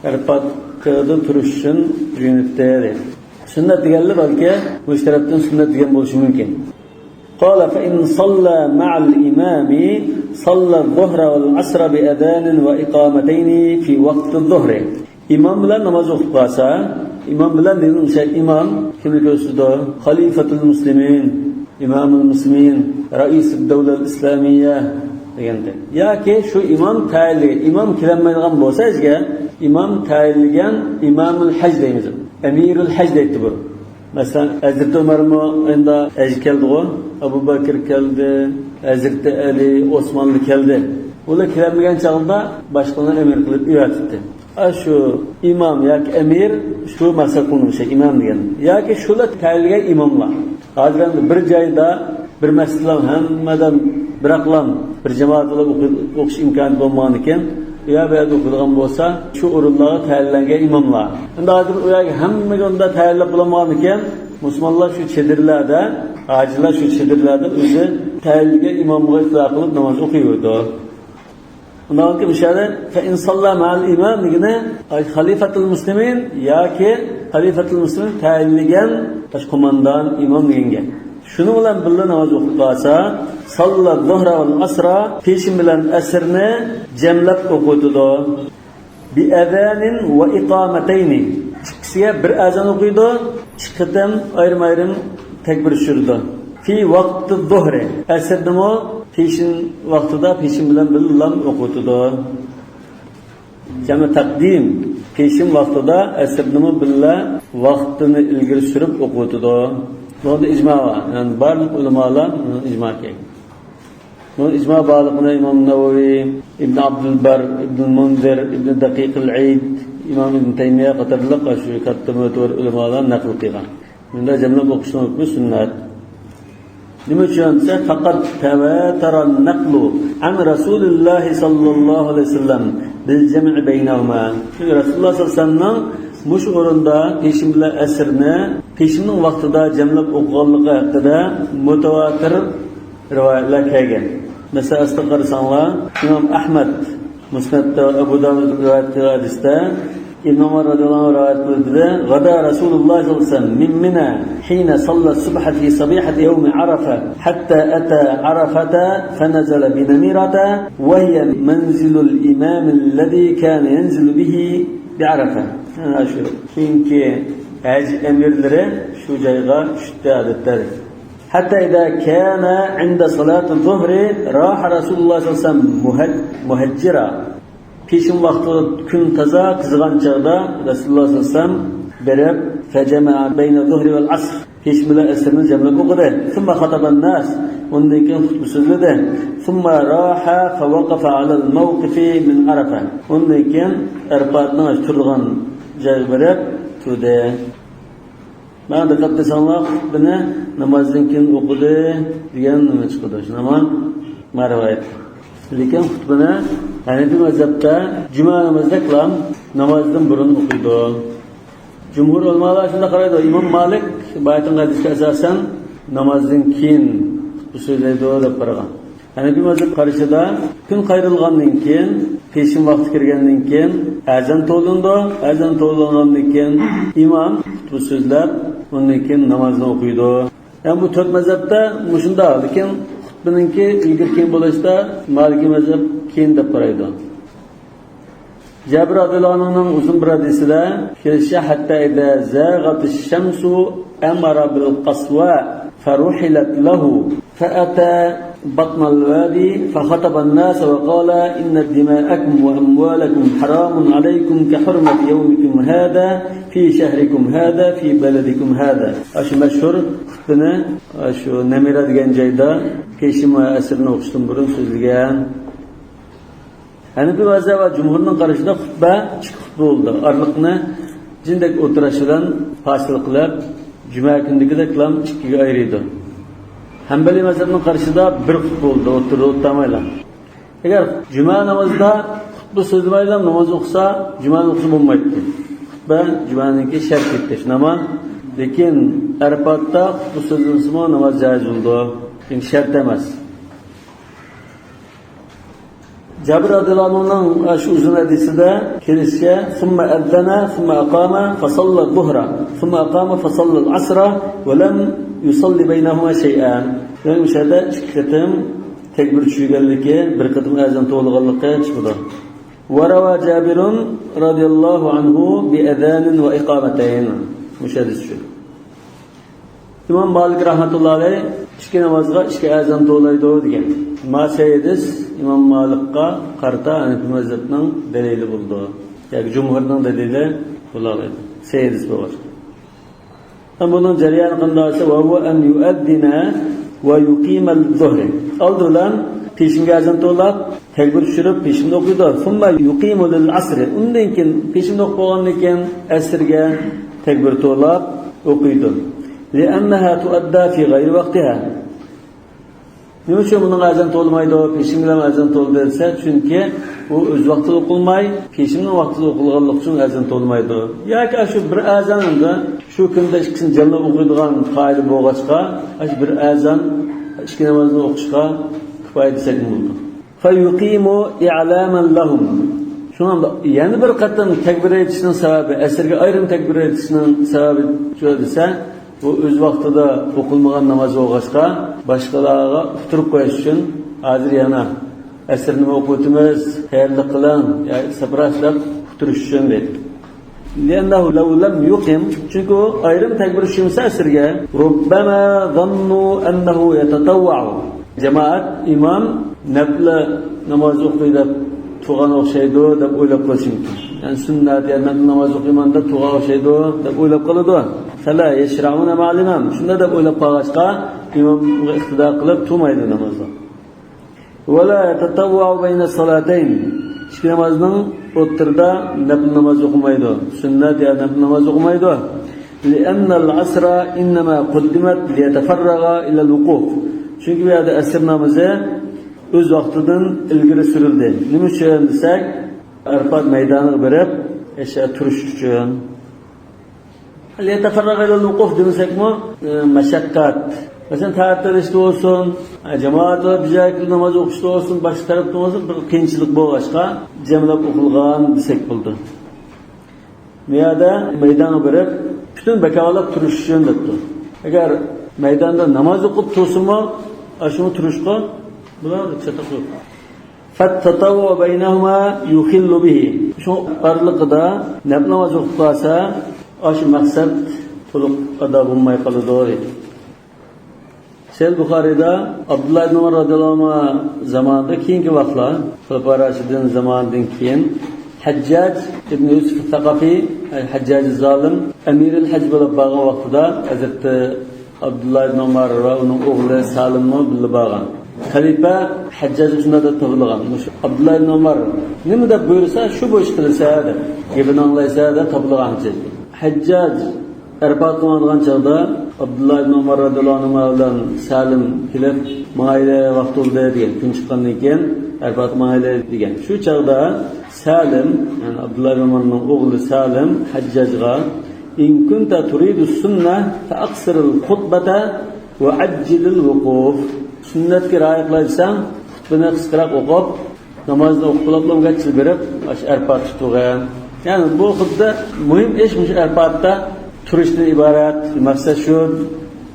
ئەرپات قىرىدا تۇرۇش ئۈچۈن يۇيۇناتتى دەيدۇ. سۈننەت دېگەنلەر بەلكى مۇشۇ تەرەپتىن سۈننەت دېگەن بولۇشى مۇمكىن. قال فإن صلى مع الإمام صلى الظهر والعصر بأذان وإقامتين في وقت الظهر. ئىمام بىلەن ناماز ئوقۇپ قالسا، ئىمام بىلەن دېگىنىمىز ئىمام كىمنى كۆرسىتىدۇ؟ خليفة المسلمين، إمام المسلمين، رئيس الدولة الإسلامية دېگەندەك. ياكى شۇ ئىمام تەيىنلىگەن، ئىمام كېلەلمەيدىغان بولسا ئۆزىگە، ئىمام تەيىنلىگەن ئىمامۇل ھەج دەيمىز. ئەمىرۇل ھەج دەيتتى بۇ. مەسىلەن، ھەزرىتى ئۆمەرمۇ ئەمدى ھەجگە كەلدىغۇ، ئەبۇ بەكرى كەلدى، ھەزرىتى ئەلى، ئوسمانلا كەلدى. ئۇلار كېلەلمىگەن چاغدا باشقىلارنى ئەمىر قىلىپ ئېۋەتتى. ئاشۇ ئىمام ياكى ئەمىر شۇ مەقسەت قىلىنغان شەي، ئىمام دېگەن. ياكى شۇلار تەيىنلىگەن ئىماملار. ھازىر ئەمدى بىر جايدا بىر مەسچىتلەر ھەممىدىن بىراقلام بىر جامائەت بولۇپ ئوقۇ-، ئوقۇش ئىمكانىيىتى بولمىغاندىكىن، ئۇ يەر بۇ يەردە ئوقۇيدىغان بولسا، شۇ ئورۇنلارغا تەيىنلەنگەن ئىماملار. ئەمدى ھازىر ئۇ يەرگە ھەممىگە ئۇنداق تەيىنلەپ بولالمىغاندىكىن، مۇسۇلمانلار شۇ چېدىرلاردا، ھاجىلار شۇ چېدىرلاردا ئۆزى تەيىنلىگەن ئىمامغا ئىقتىدا قىلىپ ناماز ئوقۇيۋېرىدۇ. ئۇنداق كېيىن مۇشۇ يەردە فإن صلى مع الإمام دېگىنى خەلىفەتۇل مۇسلىمىن ياكى خەلىفەتۇل مۇسلىمىن تەيىنلىگەن باش قوماندان ئىمام دېگەن گەپ. شۇنىڭ بىلەن بىللە ناماز ئوقۇپ قالسا، صلى الظهر والعصر، پېشىن بىلەن ئەسىرنى جەملەپ ئوقۇۋېتىدۇ. بأذان وإقامتين. ئىككىسىگە بىر ئەزان ئوقۇيدۇ، ئىككى قېتىم ئايرىم-ئايرىم تەكبىر چۈشۈرىدۇ. في وقت الظهر. ئەسىرنىمۇ پېشىن ۋاقتىدا پېشىن بىلەن بىللە ئوقۇۋېتىدۇ. جەمئى تەقدىم. پېشىن ۋاقتىدا ئەسىرنىمۇ بىللە ۋاقتىنى ئىلگىرى سۈرۈپ ئوقۇۋېتىدۇ. بۇنىڭدا ئىجما بار. يەنى بارلىق ئۆلىمالار بۇنى ئىجما قىلغان. بۇنىڭ ئىجما بارلىقىنى ئىمام نەۋەۋى، ئىبن ئابدۇلبار، ئىبن مۇنزىر، ئىبن دەقىقىل ئەيد، ئىمام ئىبن تەيمىيە قاتارلىق شۇ كاتتا مۆتىۋەر ئۆلىمالار نەقىل قىلغان. بۇندا جەملەپ ئوقۇشنىڭ ھۆكمى سۈننەت. نېمە ئۈچۈن دېسە، فقط تواتر النقل عن رسول الله صلى الله عليه وسلم بالجمع بينهما. چۈنكى رەسۇلۇللاھ سەللەللاھۇ ئەلەيھى ۋەسەللەمنىڭ مۇشۇ ئورۇندا پېشىن بىلەن ئەسىرنى، پېشىننىڭ ۋاقتىدا جەملەپ ئوقۇغانلىقى ھەققىدە مۇتەۋاتىر رىۋايەتلەر كەلگەن. مەسىلەن، ئەسلىگە قارىساڭلار، ئىمام ئەھمەد مۇسنەدتە، ئەبۇ داۋۇد رىۋايەت قىلغان ھەدىستە، ئىبن ئۆمەر رەزىياللاھۇ ئەنھۇ رىۋايەت قىلىدۇ، غدا رسول الله صلى الله عليه وسلم من منى حين صلى الصبح في صبيحة يوم عرفة حتى أتى عرفة فنزل بنميرة وهي منزل الإمام الذي كان ينزل به بعرفة. مانا شۇ. كېيىنكى ھەج ئەمىرلىرى شۇ جايغا چۈشتى، ئادەتتە. حتى إذا كان عند صلاة الظهر راح رسول الله صلى الله عليه وسلم مهج-، مهجرا. پېشىن ۋاقتىدا كۈن تازا قىزىغان چاغدا رەسۇلۇللاھ سەللەللاھۇ ئەلەيھى ۋەسەللەم بېرىپ، فجمع بين الظهر والعصر. پېشىن بىلەن ئەسىرنى جەملەپ ئوقۇدى. ثم خطب الناس. ئۇندىن كېيىن خۇتبە سۆزلىدى. ثم راح فوقف على الموقف من عرفة. ئۇندىن كېيىن ئەرپاتنىڭ تۇرىدىغان جايىغا بېرىپ تۇردى. مانا دىققەت قىلساڭلار، خۇتبىنى نامازدىن كېيىن ئوقۇدى دېگەن نېمە چىقىدۇ، شۇنداقمۇ؟ مانا رىۋايەت. لېكىن خۇتبىنى ھەنەفىي مەزھەپتە جۈمە نامىزىدا قىلام، نامازدىن بۇرۇن ئوقۇيدۇ. جۇمھۇر ئۆلىمالار شۇنداق قارايدۇ. ئىمام مالىك بايىقى ھەدىسكە ئاساسەن نامازدىن كېيىن خۇتبە سۆزلەيدۇ دەپ قارىغان. ھەنەفىي مەزھەپ قارىشىدا كۈن قايرىلغاندىن كېيىن، پېشىن ۋاقتى كىرگەندىن كېيىن ئەزان توۋلىنىدۇ. ئەزان توۋلانغاندىن كېيىن ئىمام خۇتبە سۆزلەپ، ئۇندىن كېيىن نامازنى ئوقۇيدۇ. يەنى بۇ تۆت مەزھەپتە مۇشۇنداق، لېكىن خۇتبىنىڭكى ئىلگىرى كېيىن بولۇشتا مالىكىي مەزھەپ كېيىن دەپ قارايدۇ. جابىر رەزىياللاھۇ ئەنھۇنىڭ ئۇزۇن بىر ھەدىسىدە كېلىشىچە، حتى إذا زاغت الشمس أمر بالقصواء فرحلت له فأتى بطن الوادي فخطب الناس وقال إن دماءكم وأموالكم حرام عليكم كحرمة يومكم هذا في شهركم هذا في بلدكم هذا. ئاشۇ مەشھۇر خۇتبىنى ئاشۇ نەمىرە دېگەن جايدا پېشىن ۋە ئەسىرنى ئوقۇشتىن بۇرۇن سۆزلىگەن. ھەنەفىي مەزھەپ ۋە جۇمھۇرنىڭ قارىشىدا خۇتبە ئىككى خۇتبە بولىدۇ. ئارىلىقنى جىندەك ئولتۇرۇش بىلەن پاسىل قىلىپ، جۈمە كۈنىدىكىدەكلا ئىككىگە ئايرىيدۇ. ھەنبەلىي مەزھەپنىڭ قارىشىدا بىر خۇتبە بولىدۇ، ئوتتۇرىدا ئولتۇرمايلا. ئەگەر جۈمە نامىزىدا خۇتبە سۆزلىمەيلا ناماز ئوقۇسا، جۈمەنى ئوقۇسا بولمايتتى. خۇتبە جۈمەنىڭكى شەرتى، شۇنداقمۇ؟ لېكىن ئەرپاتتا خۇتبە سۆزلىمىسىمۇ ناماز جايىز بولىدۇ. چۈنكى شەرت ئەمەس. جابىر رەزىياللاھۇ ئەنھۇنىڭ شۇ ئۇزۇن ھەدىسىدە كېلىشىچە، ثم أذن ثم أقام فصلى الظهر ثم أقام فصلى العصر ولم يصل بينهما شيئا. يەنى ئۇ يەردە ئىككى قېتىم تەكبىر چۈشۈرگەنلىكى، بىر قېتىم ئەزان توۋلىغانلىقى چىقىدۇ. وروى جابر رضي الله عنه بأذان وإقامتين. مۇشۇ ھەدىس شۇ. ئىمام مالىك رەھمەتۇللا ئەلەيھ ئىككى نامازغا ئىككى ئەزان توۋلايدۇ دېگەن. ما سەي ھەدىس ئىمام مالىكقا قارىتا ھەنەفىي مەزھەپنىڭ دەلىلى بولىدۇ. ياكى جۇمھۇرنىڭ دەلىلى بولالايدۇ. سەي ھەدىس بولغاچقا. ھەم بۇنىڭ جەريانى قانداق دېسە، وهو أن يؤذن ويقيم الظهر. ئالدى بىلەن پېشىنگە ئەزان توۋلاپ، تەكبىر چۈشۈرۈپ، پېشىننى ئوقۇيدۇ. ثم يقيم للعصر. ئۇندىن كېيىن، پېشىننى ئوقۇپ بولغاندىن كېيىن، ئەسىرگە تەكبىر توۋلاپ ئوقۇيدۇ. لأنها تؤدى في غير وقتها. نېمە ئۈچۈن بۇنىڭغا ئەزان توۋلىمايدۇ؟ پېشىن بىلەن ئەزان توۋلىدى دېسە، چۈنكى ئۇ ئۆز ۋاقتىدا ئوقۇلماي، پېشىننىڭ ۋاقتىدا ئوقۇلغانلىقى ئۈچۈن ئەزان توۋلىمايدۇ. ياكى ئاشۇ بىر ئەزان ئەمدى شۇ كۈندە ئىككىسىنى جەملەپ ئوقۇيدىغان قائىدە بولغاچقا، ئاشۇ بىر ئەزان ئىككى نامازنى ئوقۇشقا كۇپايە دېسەكمۇ بولىدۇ. فيقيم إعلاما لهم. شۇڭا يەنە بىر قېتىم تەكبىر ئېيتىشنىڭ سەۋەبى، ئەسىرگە ئايرىم تەكبىر ئېيتىشنىڭ سەۋەبى شۇ دېسە، بۇ ئۆز ۋاقتىدا ئوقۇلمىغان ناماز بولغاچقا، باشقىلارغا ئۇقتۇرۇپ قويۇش ئۈچۈن، ھازىر يەنە ئەسىرنىمۇ ئوقۇۋېتىمىز، تەييارلىق قىلىڭ، يا سەپراش دەپ تۇرۇش ئۈچۈن دەيدۇ. لأنه لو لم يقم، چۈنكى ئۇ ئايرىم تەكبىر چۈشۈرمىسە ئەسىرگە، ربما ظنوا أنه يتطوع. جامائەت، ئىمام نەپلە ناماز ئوقۇي دەپ تۇرغان ئوخشايدۇ دەپ ئويلاپ قېلىشى مۇمكىن. يەنى سۈننەت يا نەپلە ناماز ئوقۇيمەن دەپ تۇرغان ئوخشايدۇ دەپ ئويلاپ قالىدۇ. فلا يشرعون مع الإمام. شۇنداق دەپ ئويلاپ قالغاچقا، ئىمامغا ئىقتىدا قىلىپ تۇرمايدۇ نامازدا. ولا يتطوع بين الصلاتين. ئىككى نامازنىڭ ئوتتۇرىدا نەپلە ناماز ئوقۇمايدۇ. سۈننەت يا نەپلە ناماز ئوقۇمايدۇ. لأن العصر إنما قدمت ليتفرغ إلى الوقوف. چۈنكى بۇ يەردە ئەسىر نامىزى ئۆز ۋاقتىدىن ئىلگىرى سۈرۈلدى. نېمە ئۈچۈن دېسەك، ئەرپات مەيدانىغا بېرىپ، ئەشە تۇرۇش ئۈچۈن. ليتفرغ إلى الوقوف دېمىسەكمۇ، ئى، مەشەققەت. مەسىلەن، تەھەججۇد ئىشتا بولسۇن، ئە، جامائەت بىلەن بىر جايدا ناماز ئوقۇشتا بولسۇن، باشقا تەرەپتە بولسۇن، بىر قىيىنچىلىق بولغاچقا، جەملەپ ئوقۇلغان دېسەك بولىدۇ. بۇ يەردە مەيدانغا بېرىپ، پۈتۈن بەكاۋالاپ تۇرۇش ئۈچۈن دەپتۇ. ئەگەر مەيداندا ناماز ئوقۇپ تۇرسىمۇ، ئاشۇمۇ تۇرۇشقا بۇلار چاتاق يوق. فالتطوع بينهما يخل به. شۇ ئارىلىقىدا نەپلى ناماز ئوقۇپ قالسا، ئاشۇ مەقسەت تولۇق ئادا بولماي قالىدۇ، دەيدۇ. سەھىھ بۇخارىيدا ئابدۇللا ئىبن ئۆمەر رازىياللاھۇ ئەنھۇما زامانىدا، كېيىنكى ۋاقىتلار، خۇلەپا راشىدىن زامانىدىن كېيىن، ھەججاج ئىبن يۈسۈف سەقەفى، ھەججاج زالىم، ئەمىرىل ھەج بولۇپ بارغان ۋاقتىدا ھەزرىتى ئابدۇللا ئىبن ئۆمەر ۋە ئۇنىڭ ئوغلى سالىممۇ بىللە بارغان. خەلىپە ھەججاجغا شۇنداق دەپ تاپىلغان. مۇشۇ ئابدۇللا ئىبن ئۆمەر نېمە دەپ بۇيرۇسا، شۇ بويىچە قىلىسەن دەپ. گېپىنى ئاڭلايسەن دەپ تاپىلغان ھەججاج. ھەججاج ئەرپاتقا ماڭىدىغان چاغدا ئابدۇللا ئىبن ئۆمەر رازىياللاھۇ ئەنھۇما بىلەن سالىم كېلىپ، ماڭايلى، ۋاقىت بولدى دېگەن. كۈن چىققاندىن كېيىن ئەرپاتقا ماڭايلى دېگەن. شۇ چاغدا سالىم، يەنى ئابدۇللا ئىبن ئۆمەرنىڭ ئوغلى سالىم ھەججاجغا، إن كنت تريد السنة فأقصر الخطبة وعجل الوقوف. سۈننەتكە رىئايە قىلايسەن، خۇتبىنى قىسقىراق ئوقۇپ، نامازنى ئوقۇپ بولۇپلا گەچچە بېرىپ، ئاشۇ ئەرپاتتا تۇرغىن. يەنى بۇ خۇددى مۇھىم ئىش مۇشۇ ئەرپاتتا تۇرۇشتىن ئىبارەت. مەقسەت شۇ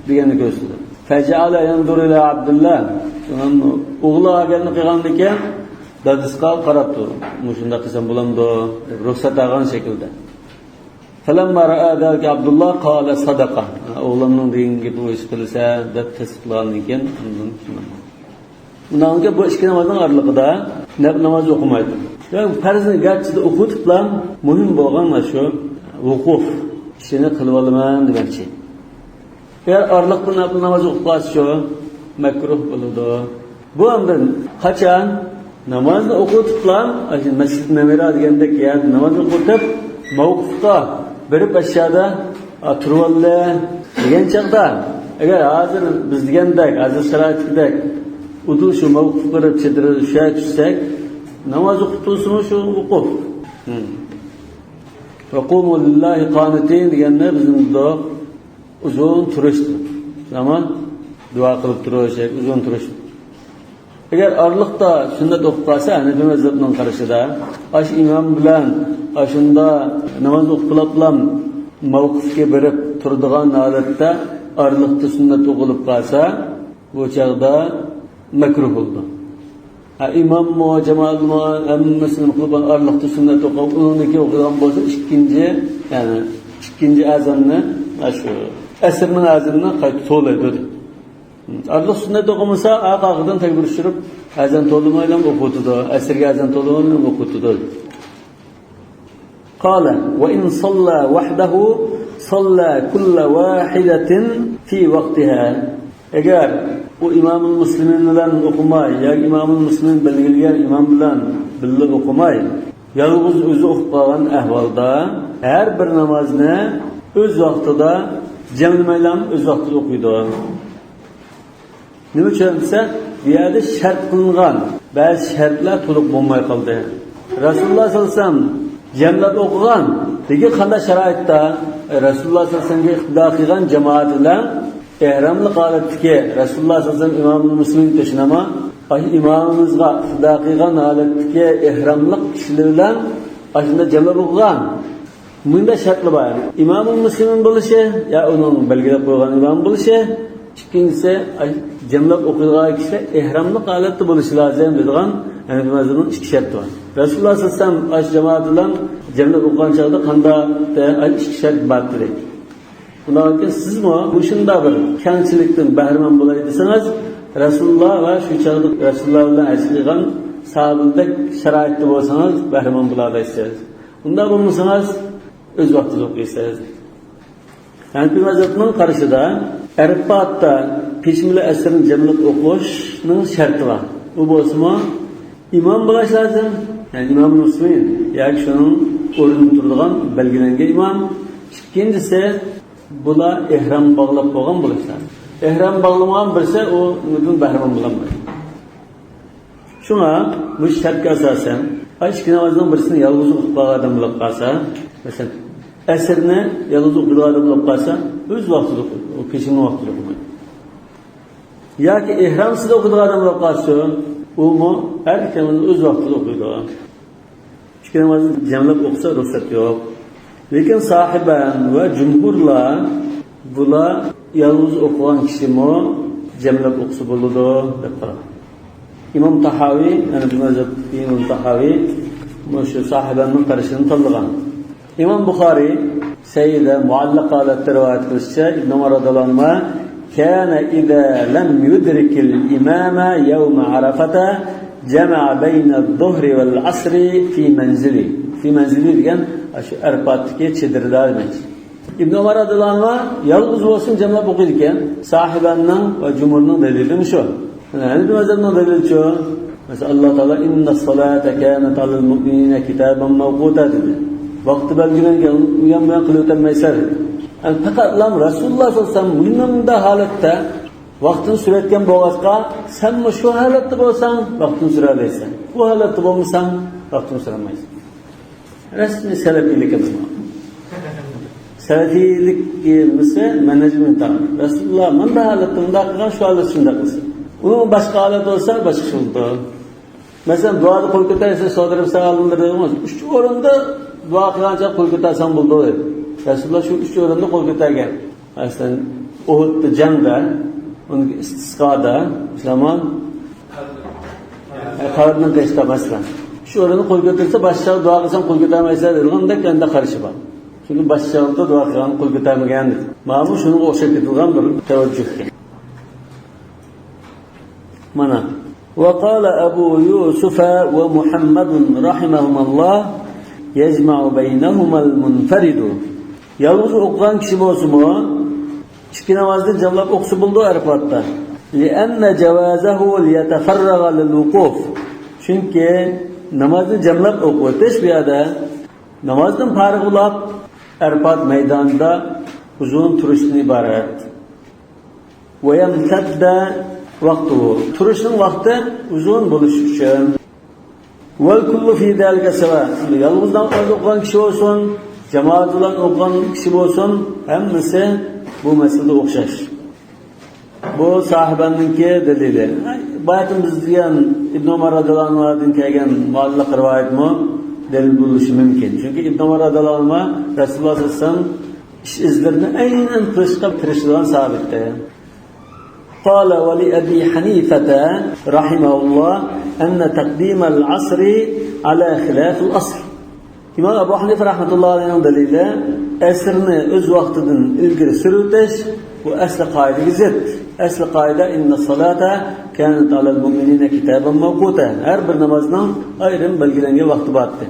دېگەننى كۆرسىتىدۇ. فجعل ينظر إلى عبد الله. شۇنىڭ ئوغلىغا گەپنى قىلغاندىكىن، دادىسىغا قاراپ تۇر. مۇشۇنداق قىلسام بولامدۇ؟ دەپ رۇخسەت ئالغان شەكىلدە. فلما رأى ذلك عبد الله قال صدق. ئوغلۇمنىڭ دېگەن گېپىنى ئۆزى قىلىسەن دەپ تەستىقلىغاندىن كېيىن، ئاندىن شۇنداق. ئۇنىڭ كېيىن بۇ ئىككى نامازنىڭ ئارىلىقىدا نەپلى ناماز ئوقۇمايدۇ. يەنى پەرزنى گەرچىدە ئوقۇتۇپلا، مۇھىم بولغان مانا شۇ ۋۇقۇف ئىشىنى قىلىۋالىمەن دېمەكچى. ئەگەر ئارىلىقتا نەپلى ناماز ئوقۇپ قالسا شۇ مەكرۇھ بولىدۇ. بۇ ئەمدى قاچان؟ نامازنى ئوقۇتۇپلا، ئاشۇ مەسجىد نەمىرا دېگەندەك يەردە ناماز ئوقۇتۇپ، مەۋقۇفقا بېرىپ ئاشۇ يەردە، ئا، تۇرۇۋالدى دېگەن چاغدا، ئەگەر ھازىر بىز دېگەندەك، ھازىر شارائىتتىكىدەك ئۇدۇل شۇ مەۋقۇفقا بېرىپ چېدىر شۇ يەرگە چۈشسەك، ناماز ئوقۇپ تۇرسىمۇ شۇ ۋۇقۇف. ھىم. وقوموا لله قانتين دېگەننى بىز ئۇنتۇدۇق. ئۇزۇن تۇرۇش. ئەمما دۇئا قىلىپ تۇرۇش، ئۇزۇن تۇرۇش. ئەگەر ئارىلىقتا سۈننەت ئوقۇپ قالسا، ھەنەفىي مەزھەپنىڭ قارىشىدا، ئاشۇ ئىمام بىلەن ئاشۇندا ناماز ئوقۇپ بولۇپلا مەۋقۇفقا بېرىپ تۇرىدىغان ھالەتتە ئارىلىقتا سۈننەت ئوقۇلۇپ قالسا، بۇ چاغدا مەكرۇھ بولىدۇ. ھە، ئىماممۇ، جامائەتمۇ ھەممىسىنى قىلىپ ئارىلىقتا سۈننەت ئوقۇپ، ئۇنىڭدىن كېيىن ئوقۇيدىغان بولسا، ئىككىنچى، يەنى ئىككىنچى ئەزاننى، ھە، شۇ ئەسىرنىڭ ئەزىنىنى قايتا توۋلايدۇ. ئارىلىق سۈننەت ئوقۇمىسا، ئارقا-ئارقىدىن تەكبىر چۈشۈرۈپ، ئەزان توۋلىمايلا ئوقۇۋېتىدۇ. ئەسىرگە ئەزان توۋلىمايلا ئوقۇۋېتىدۇ. قال، وإن صلى وحده صلى كل واحدة في وقتها. ئەگەر ئۇ ئىمامۇل مۇسلىمىن بىلەن ئوقۇماي ياكى ئىمامۇل مۇسلىمىن بەلگىلىگەن ئىمام بىلەن بىللە ئوقۇماي، يالغۇز ئۆزى ئوقۇپ قالغان ئەھۋالدا ھەر بىر نامازنى ئۆز ۋاقتىدا جەملىمەيلا ئۆز ۋاقتىدا ئوقۇيدۇ. نېمە ئۈچۈن دېسە، بۇ يەردە شەرت قىلىنغان بەزى شەرتلەر تولۇق بولماي قالدى. رەسۇلۇللاھ سەللەللاھۇ ئەلەيھى ۋەسەللەم جەملەپ ئوقۇغان. لېكىن قانداق شارائىتتا؟ رەسۇلۇللاھ سەللەللاھۇ ئەلەيھى ۋەسەللەمگە ئىقتىدا قىلغان جامائەت بىلەن ئېھراملىق ھالەتتىكى، رەسۇلۇللاھ سەللەللاھۇ ئەلەيھى ۋەسەللەم ئىمامۇل مۇسلىمىن تۆشىنەما، ئاشۇ ئىمامىمىزغا ئىقتىدا قىلغان ھالەتتىكى ئېھراملىق كىشىلەر بىلەن ئاشۇنداق جەملەپ ئوقۇغان. مۇنداق شەرتلەر بار. ئىمامۇل مۇسلىمىن بولۇشى يا ئۇنىڭ بەلگىلەپ قويغان ئىمامى بولۇشى، ئىككىنچىسى، ئاي، جەملەپ ئوقۇيدىغان كىشىلەر ئېھراملىق ھالەتتە بولۇشى لازىم دەيدىغان ھەنەفىي مەزھىپىنىڭ ئىككى شەرتى بار. رەسۇلۇللاھ سەللەللاھۇ ئەلەيھى ۋەسەللەم ئاشۇ جامائەت بىلەن جەملەپ ئوقۇغان چاغدا قانداق؟ ئىككى شەرت بار دېدى. ئۇنداق ئىكەن، سىزمۇ مۇشۇنداق بىر كەڭچىلىكتىن بەھرىمەن بولاي دېسىڭىز، رەسۇلۇللا ۋە شۇ چاغدا رەسۇلۇللا بىلەن ھەج قىلغان ساھابىلەردەك شارائىتتا بولسىڭىز، بەھرىمەن بولالايسىز. ئۇنداق بولمىسىڭىز، ئۆز ۋاقتىدا ئوقۇيسىز. ھەنەفىي مەزھەپنىڭ قارىشىدا ئەرپاتتا پېشىن بىلەن ئەسىرنى جەملەپ ئوقۇشنىڭ شەرتى بار. ئۇ بولسىمۇ ئىمام بولۇش لازىم، يەنى ئىمام مۇسلىم ياكى شۇنىڭ ئورنىدا تۇرىدىغان بەلگىلەنگەن ئىمام. ئىككىنچىسى، بۇلار ئېھرام باغلاپ بولغان بولۇش لازىم. ئېھرام باغلىمىغان بىرسى ئۇنىڭدىن بەھرىمەن بولالمايدۇ. شۇڭا بۇ شەرتكە ئاساسەن، ئىككى نامازنىڭ بىرسىنى يالغۇز ئوقۇپ قالغان ئادەم بولۇپ قالسا، مەسىلەن، ئەسىرنى يالغۇز ئوقۇيدىغان ئادەم بولۇپ قالسا، ئۆز ۋاقتىدا ئوقۇيدۇ، ئۇ پېشىننىڭ ۋاقتىدا ئوقۇمايدۇ. ياكى ئېھرامسىز ئوقۇيدىغان ئادەم بولۇپ قالسا، ئۇمۇ ھەر ئىككىلىنى ئۆز ۋاقتىدا ئوقۇيدۇ. ئىككى نامازنى جەملەپ ئوقۇسا رۇخسەت يوق. لېكىن ساھىبەن ۋە جۇمھۇرلار بۇلار يالغۇز ئوقۇغان كىشىمۇ جەملەپ ئوقۇسا بولىدۇ دەپ قارىغان. ئىمام تاھاۋى، يەنى بۇ مەزھەپتىكى ئىمام تاھاۋى مۇشۇ ساھىبەننىڭ قارىشىنى تاللىغان. ئىمام بۇخارى سەھىھىدە مۇئەللەق ھالەتتە رىۋايەت قىلىشىچە، ئىبن ئۆمەر رەزىياللاھۇ ئەنھۇما، كان إذا لم يدرك الإمام يوم عرفة جمع بين الظهر والعصر في منزله. في منزله دېگەن شۇ ئەرپاتتىكى چېدىرىدا دېمەكچى. ئىبن ئۆمەر رەزىياللاھۇ ئەنھۇما يالغۇز بولسىمۇ جەملەپ ئوقۇيدىكەن. ساھىبەننىڭ ۋە جۇمھۇرنىڭ دەلىلى مۇشۇ. ھەنەفىي مەزھەپنىڭ دەلىلىچۇ؟ مەسىلەن، ئاللا تائالا، إن الصلاة كانت على المؤمنين كتابا موقوتا دېدى. ۋاقتى بەلگىلەنگەن، ئۇيان بۇيان قىلىۋېتەلمەيسەن دېدى. يەنى پەقەتلا رەسۇلۇللا سەللەللاھۇ ئەلەيھى ۋەسەللەم مۇنۇڭدا ھالەتتە ۋاقتىنى سۈرۈۋەتكەن بولغاچقا، سەنمۇ شۇ ھالەتتە بولساڭ ۋاقتىنى سۈرەلەيسەن. ئۇ ھالەتتە بولمىساڭ ۋاقتىنى سۈرەلمەيسەن. رەسمىي سەلەفىيلىك ئەمەس بۇ. سەلەفىيلىك دېسە مەنھەجى مۇنتەقىم. رەسۇلۇللا مۇنداق ھالەتتە مۇنداق قىلغان، شۇ ھالەتتە شۇنداق قىلسا. ئۇنىڭ باشقا ھالەت بولسا باشقىچە بولىدۇ. مەسىلەن، دۇئادا قول كۆتەرسە سودىرىم ساغالمىدىر دېدىڭىز. ئۈچ ئورۇندا دۇئا قىلغانچە قول كۆتەرسەڭ بولىدۇ دېدى. رەسۇلۇللا شۇ ئۈچ ئورۇندا قول كۆتەرگەن. مەسىلەن، ئۇھۇدتا جەڭدە، ئۇنىڭ ئىستىسقادا، زامان، قەلبنىڭ قېشىدا مەسىلەن. شۇ ئورۇندا قول كۆتۈرسە، باشقا دۇئا قىلساڭ قول كۆتەرمەيسەن دېگەندەك ئەندە قارىشى بار. چۈنكى باشقا دۇئا قىلغان قول كۆتەرمىگەن دېدى. مانا بۇ شۇنىڭغا ئوخشاپ كېتىدىغان بىر تەۋەججۈھكەن. مانا. وقال أبو يوسف ومحمد رحمهما الله يجمع بينهما المنفرد. يالغۇز ئوقۇغان كىشى بولسىمۇ، ئىككى نامازنى جەملەپ ئوقۇسا بولىدۇ ئەرپاتتا. لأن جوازه ليتفرغ للوقوف. چۈنكى نامازنى جەملەپ ئوقۇۋېتىش بۇ يەردە نامازدىن پارىغ بولاپ، ئەرپات مەيدانىدا ئۇزۇن تۇرۇشتىن ئىبارەت. ويمتد وقته. تۇرۇشنىڭ ۋاقتى ئۇزۇن بولۇشى ئۈچۈن. والكل في ذلك سواء. يالغۇز ناماز ئوقۇغان كىشى بولسۇن، جامائەت بىلەن ئوقۇغان كىشى بولسۇن، ھەممىسى بۇ مەسىلىدە ئوخشاش. بۇ ساھىبەننىڭكى دەلىلى. بايىقى بىز دېگەن ئىبن ئۆمەر رەزىياللاھۇ ئەنھۇدىن كەلگەن مۇئەللەق رىۋايەتمۇ دەلىل بولۇشى مۇمكىن. چۈنكى ئىبن ئۆمەر رەزىياللاھۇ ئەنھۇما رەسۇلۇللا سەللەللاھۇ ئەلەيھى ۋەسەللەم ئىش ئىزلىرىنى ئەينەن قىلىشقا تىرىشىدىغان ساھابە ئىدى. قال ولأبي حنيفة رحمه الله أن تقديم العصر على خلاف الأصل. ئىمام ئەبۇ ھەنىفە رەھمەتۇللاھى ئەلەيھىنىڭ دەلىلى، ئەسىرنى ئۆز ۋاقتىدىن ئىلگىرى سۈرۈۋېتىش، بۇ ئەسلى قائىدىگە زىت. ئەسلى قائىدە، إن الصلاة كانت على المؤمنين كتابا موقوتا. ھەر بىر نامازنىڭ ئايرىم بەلگىلەنگەن ۋاقتى بار ئىدى.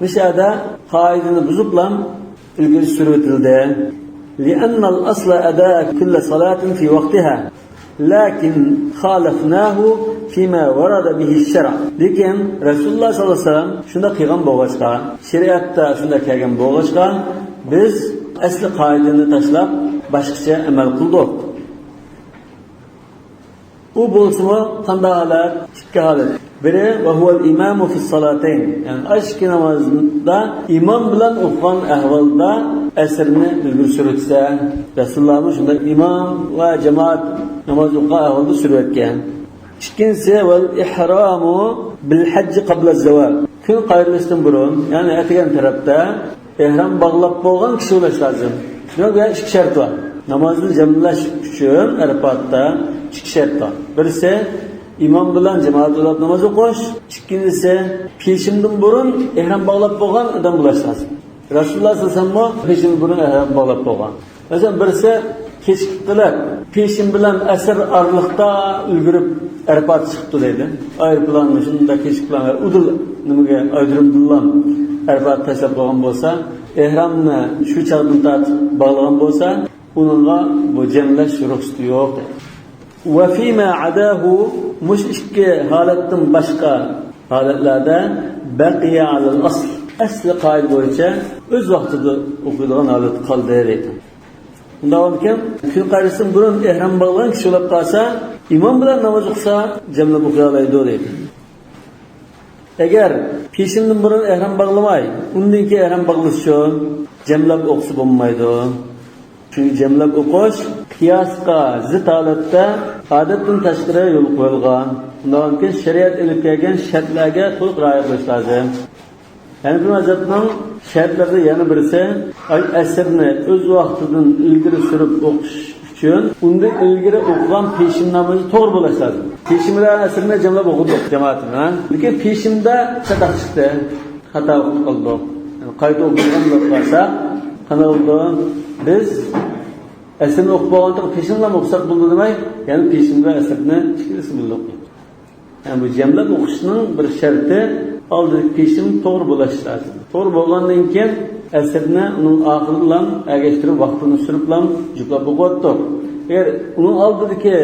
مۇشۇ يەردە قائىدىنى بۇزۇپلا ئىلگىرى سۈرۈۋېتىلدى. لأن الأصل أداء كل صلاة في وقتها، لكن خالفناه فيما ورد به الشرع. لېكىن رەسۇلۇللا سەللەللاھۇ ئەلەيھى ۋەسەللەم شۇنداق قىلغان بولغاچقا، شەرىئەتتە شۇنداق كەلگەن بولغاچقا، بىز ئەسلى قائىدىنى تاشلاپ، باشقىچە ئەمەل قىلدۇق. ئۇ بولسىمۇ قانداق ھالەت؟ ئىككى ھالەت. بىرى، وهو الإمام في الصلاتين، يەنى ئاشۇ ئىككى نامازدا ئىمام بىلەن ئوقۇغان ئەھۋالدا ئەسىرنى ئىلگىرى سۈرۈۋەتسە، رەسۇلۇللامۇ شۇنداق ئىمام ۋە جامائەت ناماز ئوقۇغان ئەھۋالدا سۈرۈۋەتكەن. ئىككىنچىسى، والإحرام بالحج قبل الزوال، كۈن قايرىلىشتىن بۇرۇن، يەنى ئەتىگەن تەرەپتە ئېھرام باغلاپ بولغان كىشى بولۇش لازىم. شۇنىڭ بىلەن ئىككى شەرت بار. نامازنى جەملەش ئۈچۈن ئەرپاتتا ئىككى شەرت بار. بىرسى، ئىمام بىلەن جامائەت بولۇپ ناماز ئوقۇش. ئىككىنچىسى، پېشىمدىن بۇرۇن ئېھرام باغلاپ بولغان ئادەم بولۇش لازىم. رەسۇلۇللا سەللەللاھۇ ئەلەيھى ۋەسەللەممۇ پېشىمدىن بۇرۇن ئېھرام باغلاپ بولغان. مەسىلەن، بىرسى كېچىكىپ قېلىپ، پېشىم بىلەن ئەسىر ئارىلىقتا ئۈلگۈرۈپ ئەرپاتقا چىقىپتۇ دەيلى. ئايروپىلان شۇنداق كېچىكىپ قالغان، ئۇدۇل نېمىگە، ئايرودرومدىلا ئەرپاتقا تاشلاپ قويغان بولسا، ئېھرامنى شۇ چاغدىن تارتىپ باغلىغان بولسا، ئۇنىڭغا بۇ جەملەش رۇخسىتى يوق. ۋە فىما ئاداھۇ، مۇشۇ ئىككى ھالەتتىن باشقا ھالەتلەردە بەقىيە ئەلەل ئەسل، ئەسلى قائىدە بويىچە ئۆز ۋاقتىدا ئوقۇيدىغان ھالەتتە قالدى دەيدۇ. ئۇنداق بولغاندىكىن، كۈن قايرىسىدىن بۇرۇن ئېھرام باغلىغان كىشى بولۇپ قالسا، ئىمام بىلەن ناماز ئوقۇسا، جەملەپ ئوقۇيالايدۇ دەيدۇ. ئەگەر پېشىمدىن بۇرۇن ئېھرام باغلىماي، ئۇندىن كېيىن ئېھرام باغلىسىچۇ، جەملەپ ئوقۇسا بولمايدۇ. چۈنكى جەملەپ ئوقۇش قىياسقا زىت ھالەتتە ئادەتتىن تاشقىرى يولغا قويۇلغان. ئۇنداق بولغاندىكىن، شەرىئەت ئېلىپ كەلگەن شەرتلەرگە تولۇق رىئايە قىلىش لازىم. ھەنەفىي مەزھەپنىڭ شەرتلىرىدىن يەنە بىرسى، ئەسىرنى ئۆز ۋاقتىدىن ئىلگىرى سۈرۈپ ئوقۇش ئۈچۈن ئۇندىن ئىلگىرى ئوقۇغان پېشىم نامىزى توغرا بولۇش لازىم. پېشىم بىلەن ئەسىرنى جەملەپ ئوقۇدۇق جامائەت بىلەن. لېكىن پېشىمدە چاتاق چىقتى، خاتا ئوقۇپ قالدۇق. يەنى قايتا ئوقۇيدىغان بولۇپ قالساق، قانداق بولىدۇ؟ بىز ئەسىرنى ئوقۇپ بولغاندىن كېيىن پېشىمنى ھەم ئوقۇساق بولىدۇ دېمەي، يەنى پېشىم بىلەن ئەسىرنى ئىككىلىسىنى بىللە ئوقۇيمىز. يەنى بۇ جەملەپ ئوقۇشنىڭ بىر شەرتى، ئالدىدىكى پېشىم توغرا بولۇش لازىم. توغرا بولغاندىن كېيىن ئەسىرنى ئۇنىڭ ئاخىرىدا ئەگەشتۈرۈپ، ۋاقتىنى سۈرۈپلا جۈپلەپ ئوقۇۋاتىدۇ. ئەگەر ئۇنىڭ ئالدىدىكى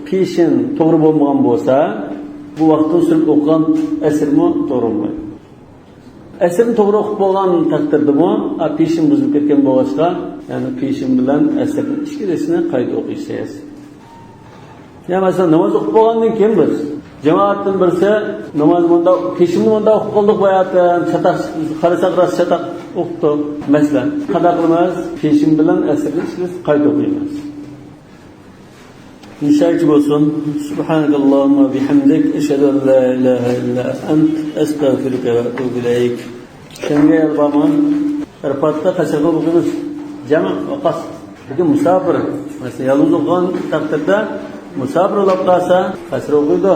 پېشىم توغرا بولمىغان بولسا، بۇ ۋاقتىنى سۈرۈپ ئوقۇغان ئەسىرمۇ توغرا بولمايدۇ. ئەسىرنى توغرا ئوقۇپ بولغان تەقدىردىمۇ، ئا، پېشىم بۇزۇلۇپ كەتكەن بولغاچقا، يەنى پېشىم بىلەن ئەسىرنى ئىككىلىسىنى قايتا ئوقۇيسىز. يا مەسىلەن، ناماز ئوقۇپ بولغاندىن كېيىن بىز، جامائەتتىن بىرسى ناماز مۇنداق، پېشىمنى مۇنداق ئوقۇپ قالدۇق باياتىن، چاتاق، قارىساق راست چاتاق ئوقۇپتۇ، مەسىلەن. قانداق قىلىمىز؟ پېشىم بىلەن ئەسىرنى ئىككىلىسىنى قايتا ئوقۇيمىز. ئىنشائىچ بولسۇن. سۇبھانەكەللاھۇممە بىھەمدىك، ئەشھەدۇ ئەن لا ئىلاھە ئىللا ئەنت، ئەستەغفىرۇكە ۋە ئەتۇبۇ ئىلەيك. شەنگە يەر بارمۇ؟ ئەرپاتتا قەسىر قىلىپ ئوقۇيمىز. جەمئ ۋە قەسر. لېكىن مۇساپىر، مەسىلەن، يالغۇز ئوقۇغان تەقدىردە، مۇساپىر بولۇپ قالسا، قەسىر ئوقۇيدۇ.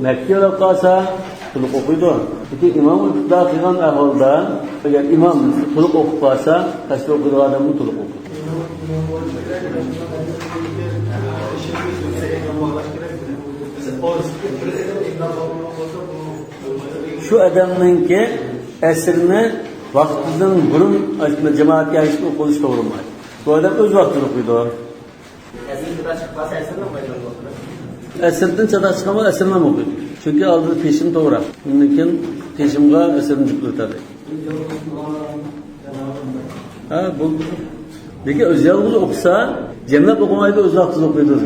مەككە بولۇپ قالسا، تولۇق ئوقۇيدۇ. لېكىن ئىمام ئىقتىدا قىلغان ئەھۋالدا، ئەگەر ئىمام تولۇق ئوقۇپ قالسا، قەسىر ئوقۇيدىغان ئادەممۇ تولۇق ئوقۇيدۇ. شۇ ئادەمنىڭكى ئەسىرنى ۋاقتىدىن بۇرۇن جامائەتكە ئەگىشىپ ئوقۇلۇشى توغرا بولمايدۇ. بۇ ئادەم ئۆز ۋاقتىدا ئوقۇيدۇ. ئەسىردىن چاتاق چىققان بولسا، ئەسىرنى ھەم ئوقۇيدۇ. چۈنكى ئالدىدا پېشىم توغرا. ئۇندىن كېيىن پېشىمغا ئەسىرنى جۈپلىتەلەيدۇ. ھە، بولدى. لېكىن ئۆزى يالغۇز ئوقۇسا، جەملەپ ئوقۇمايدۇ، ئۆز ۋاقتىدا ئوقۇيدۇ.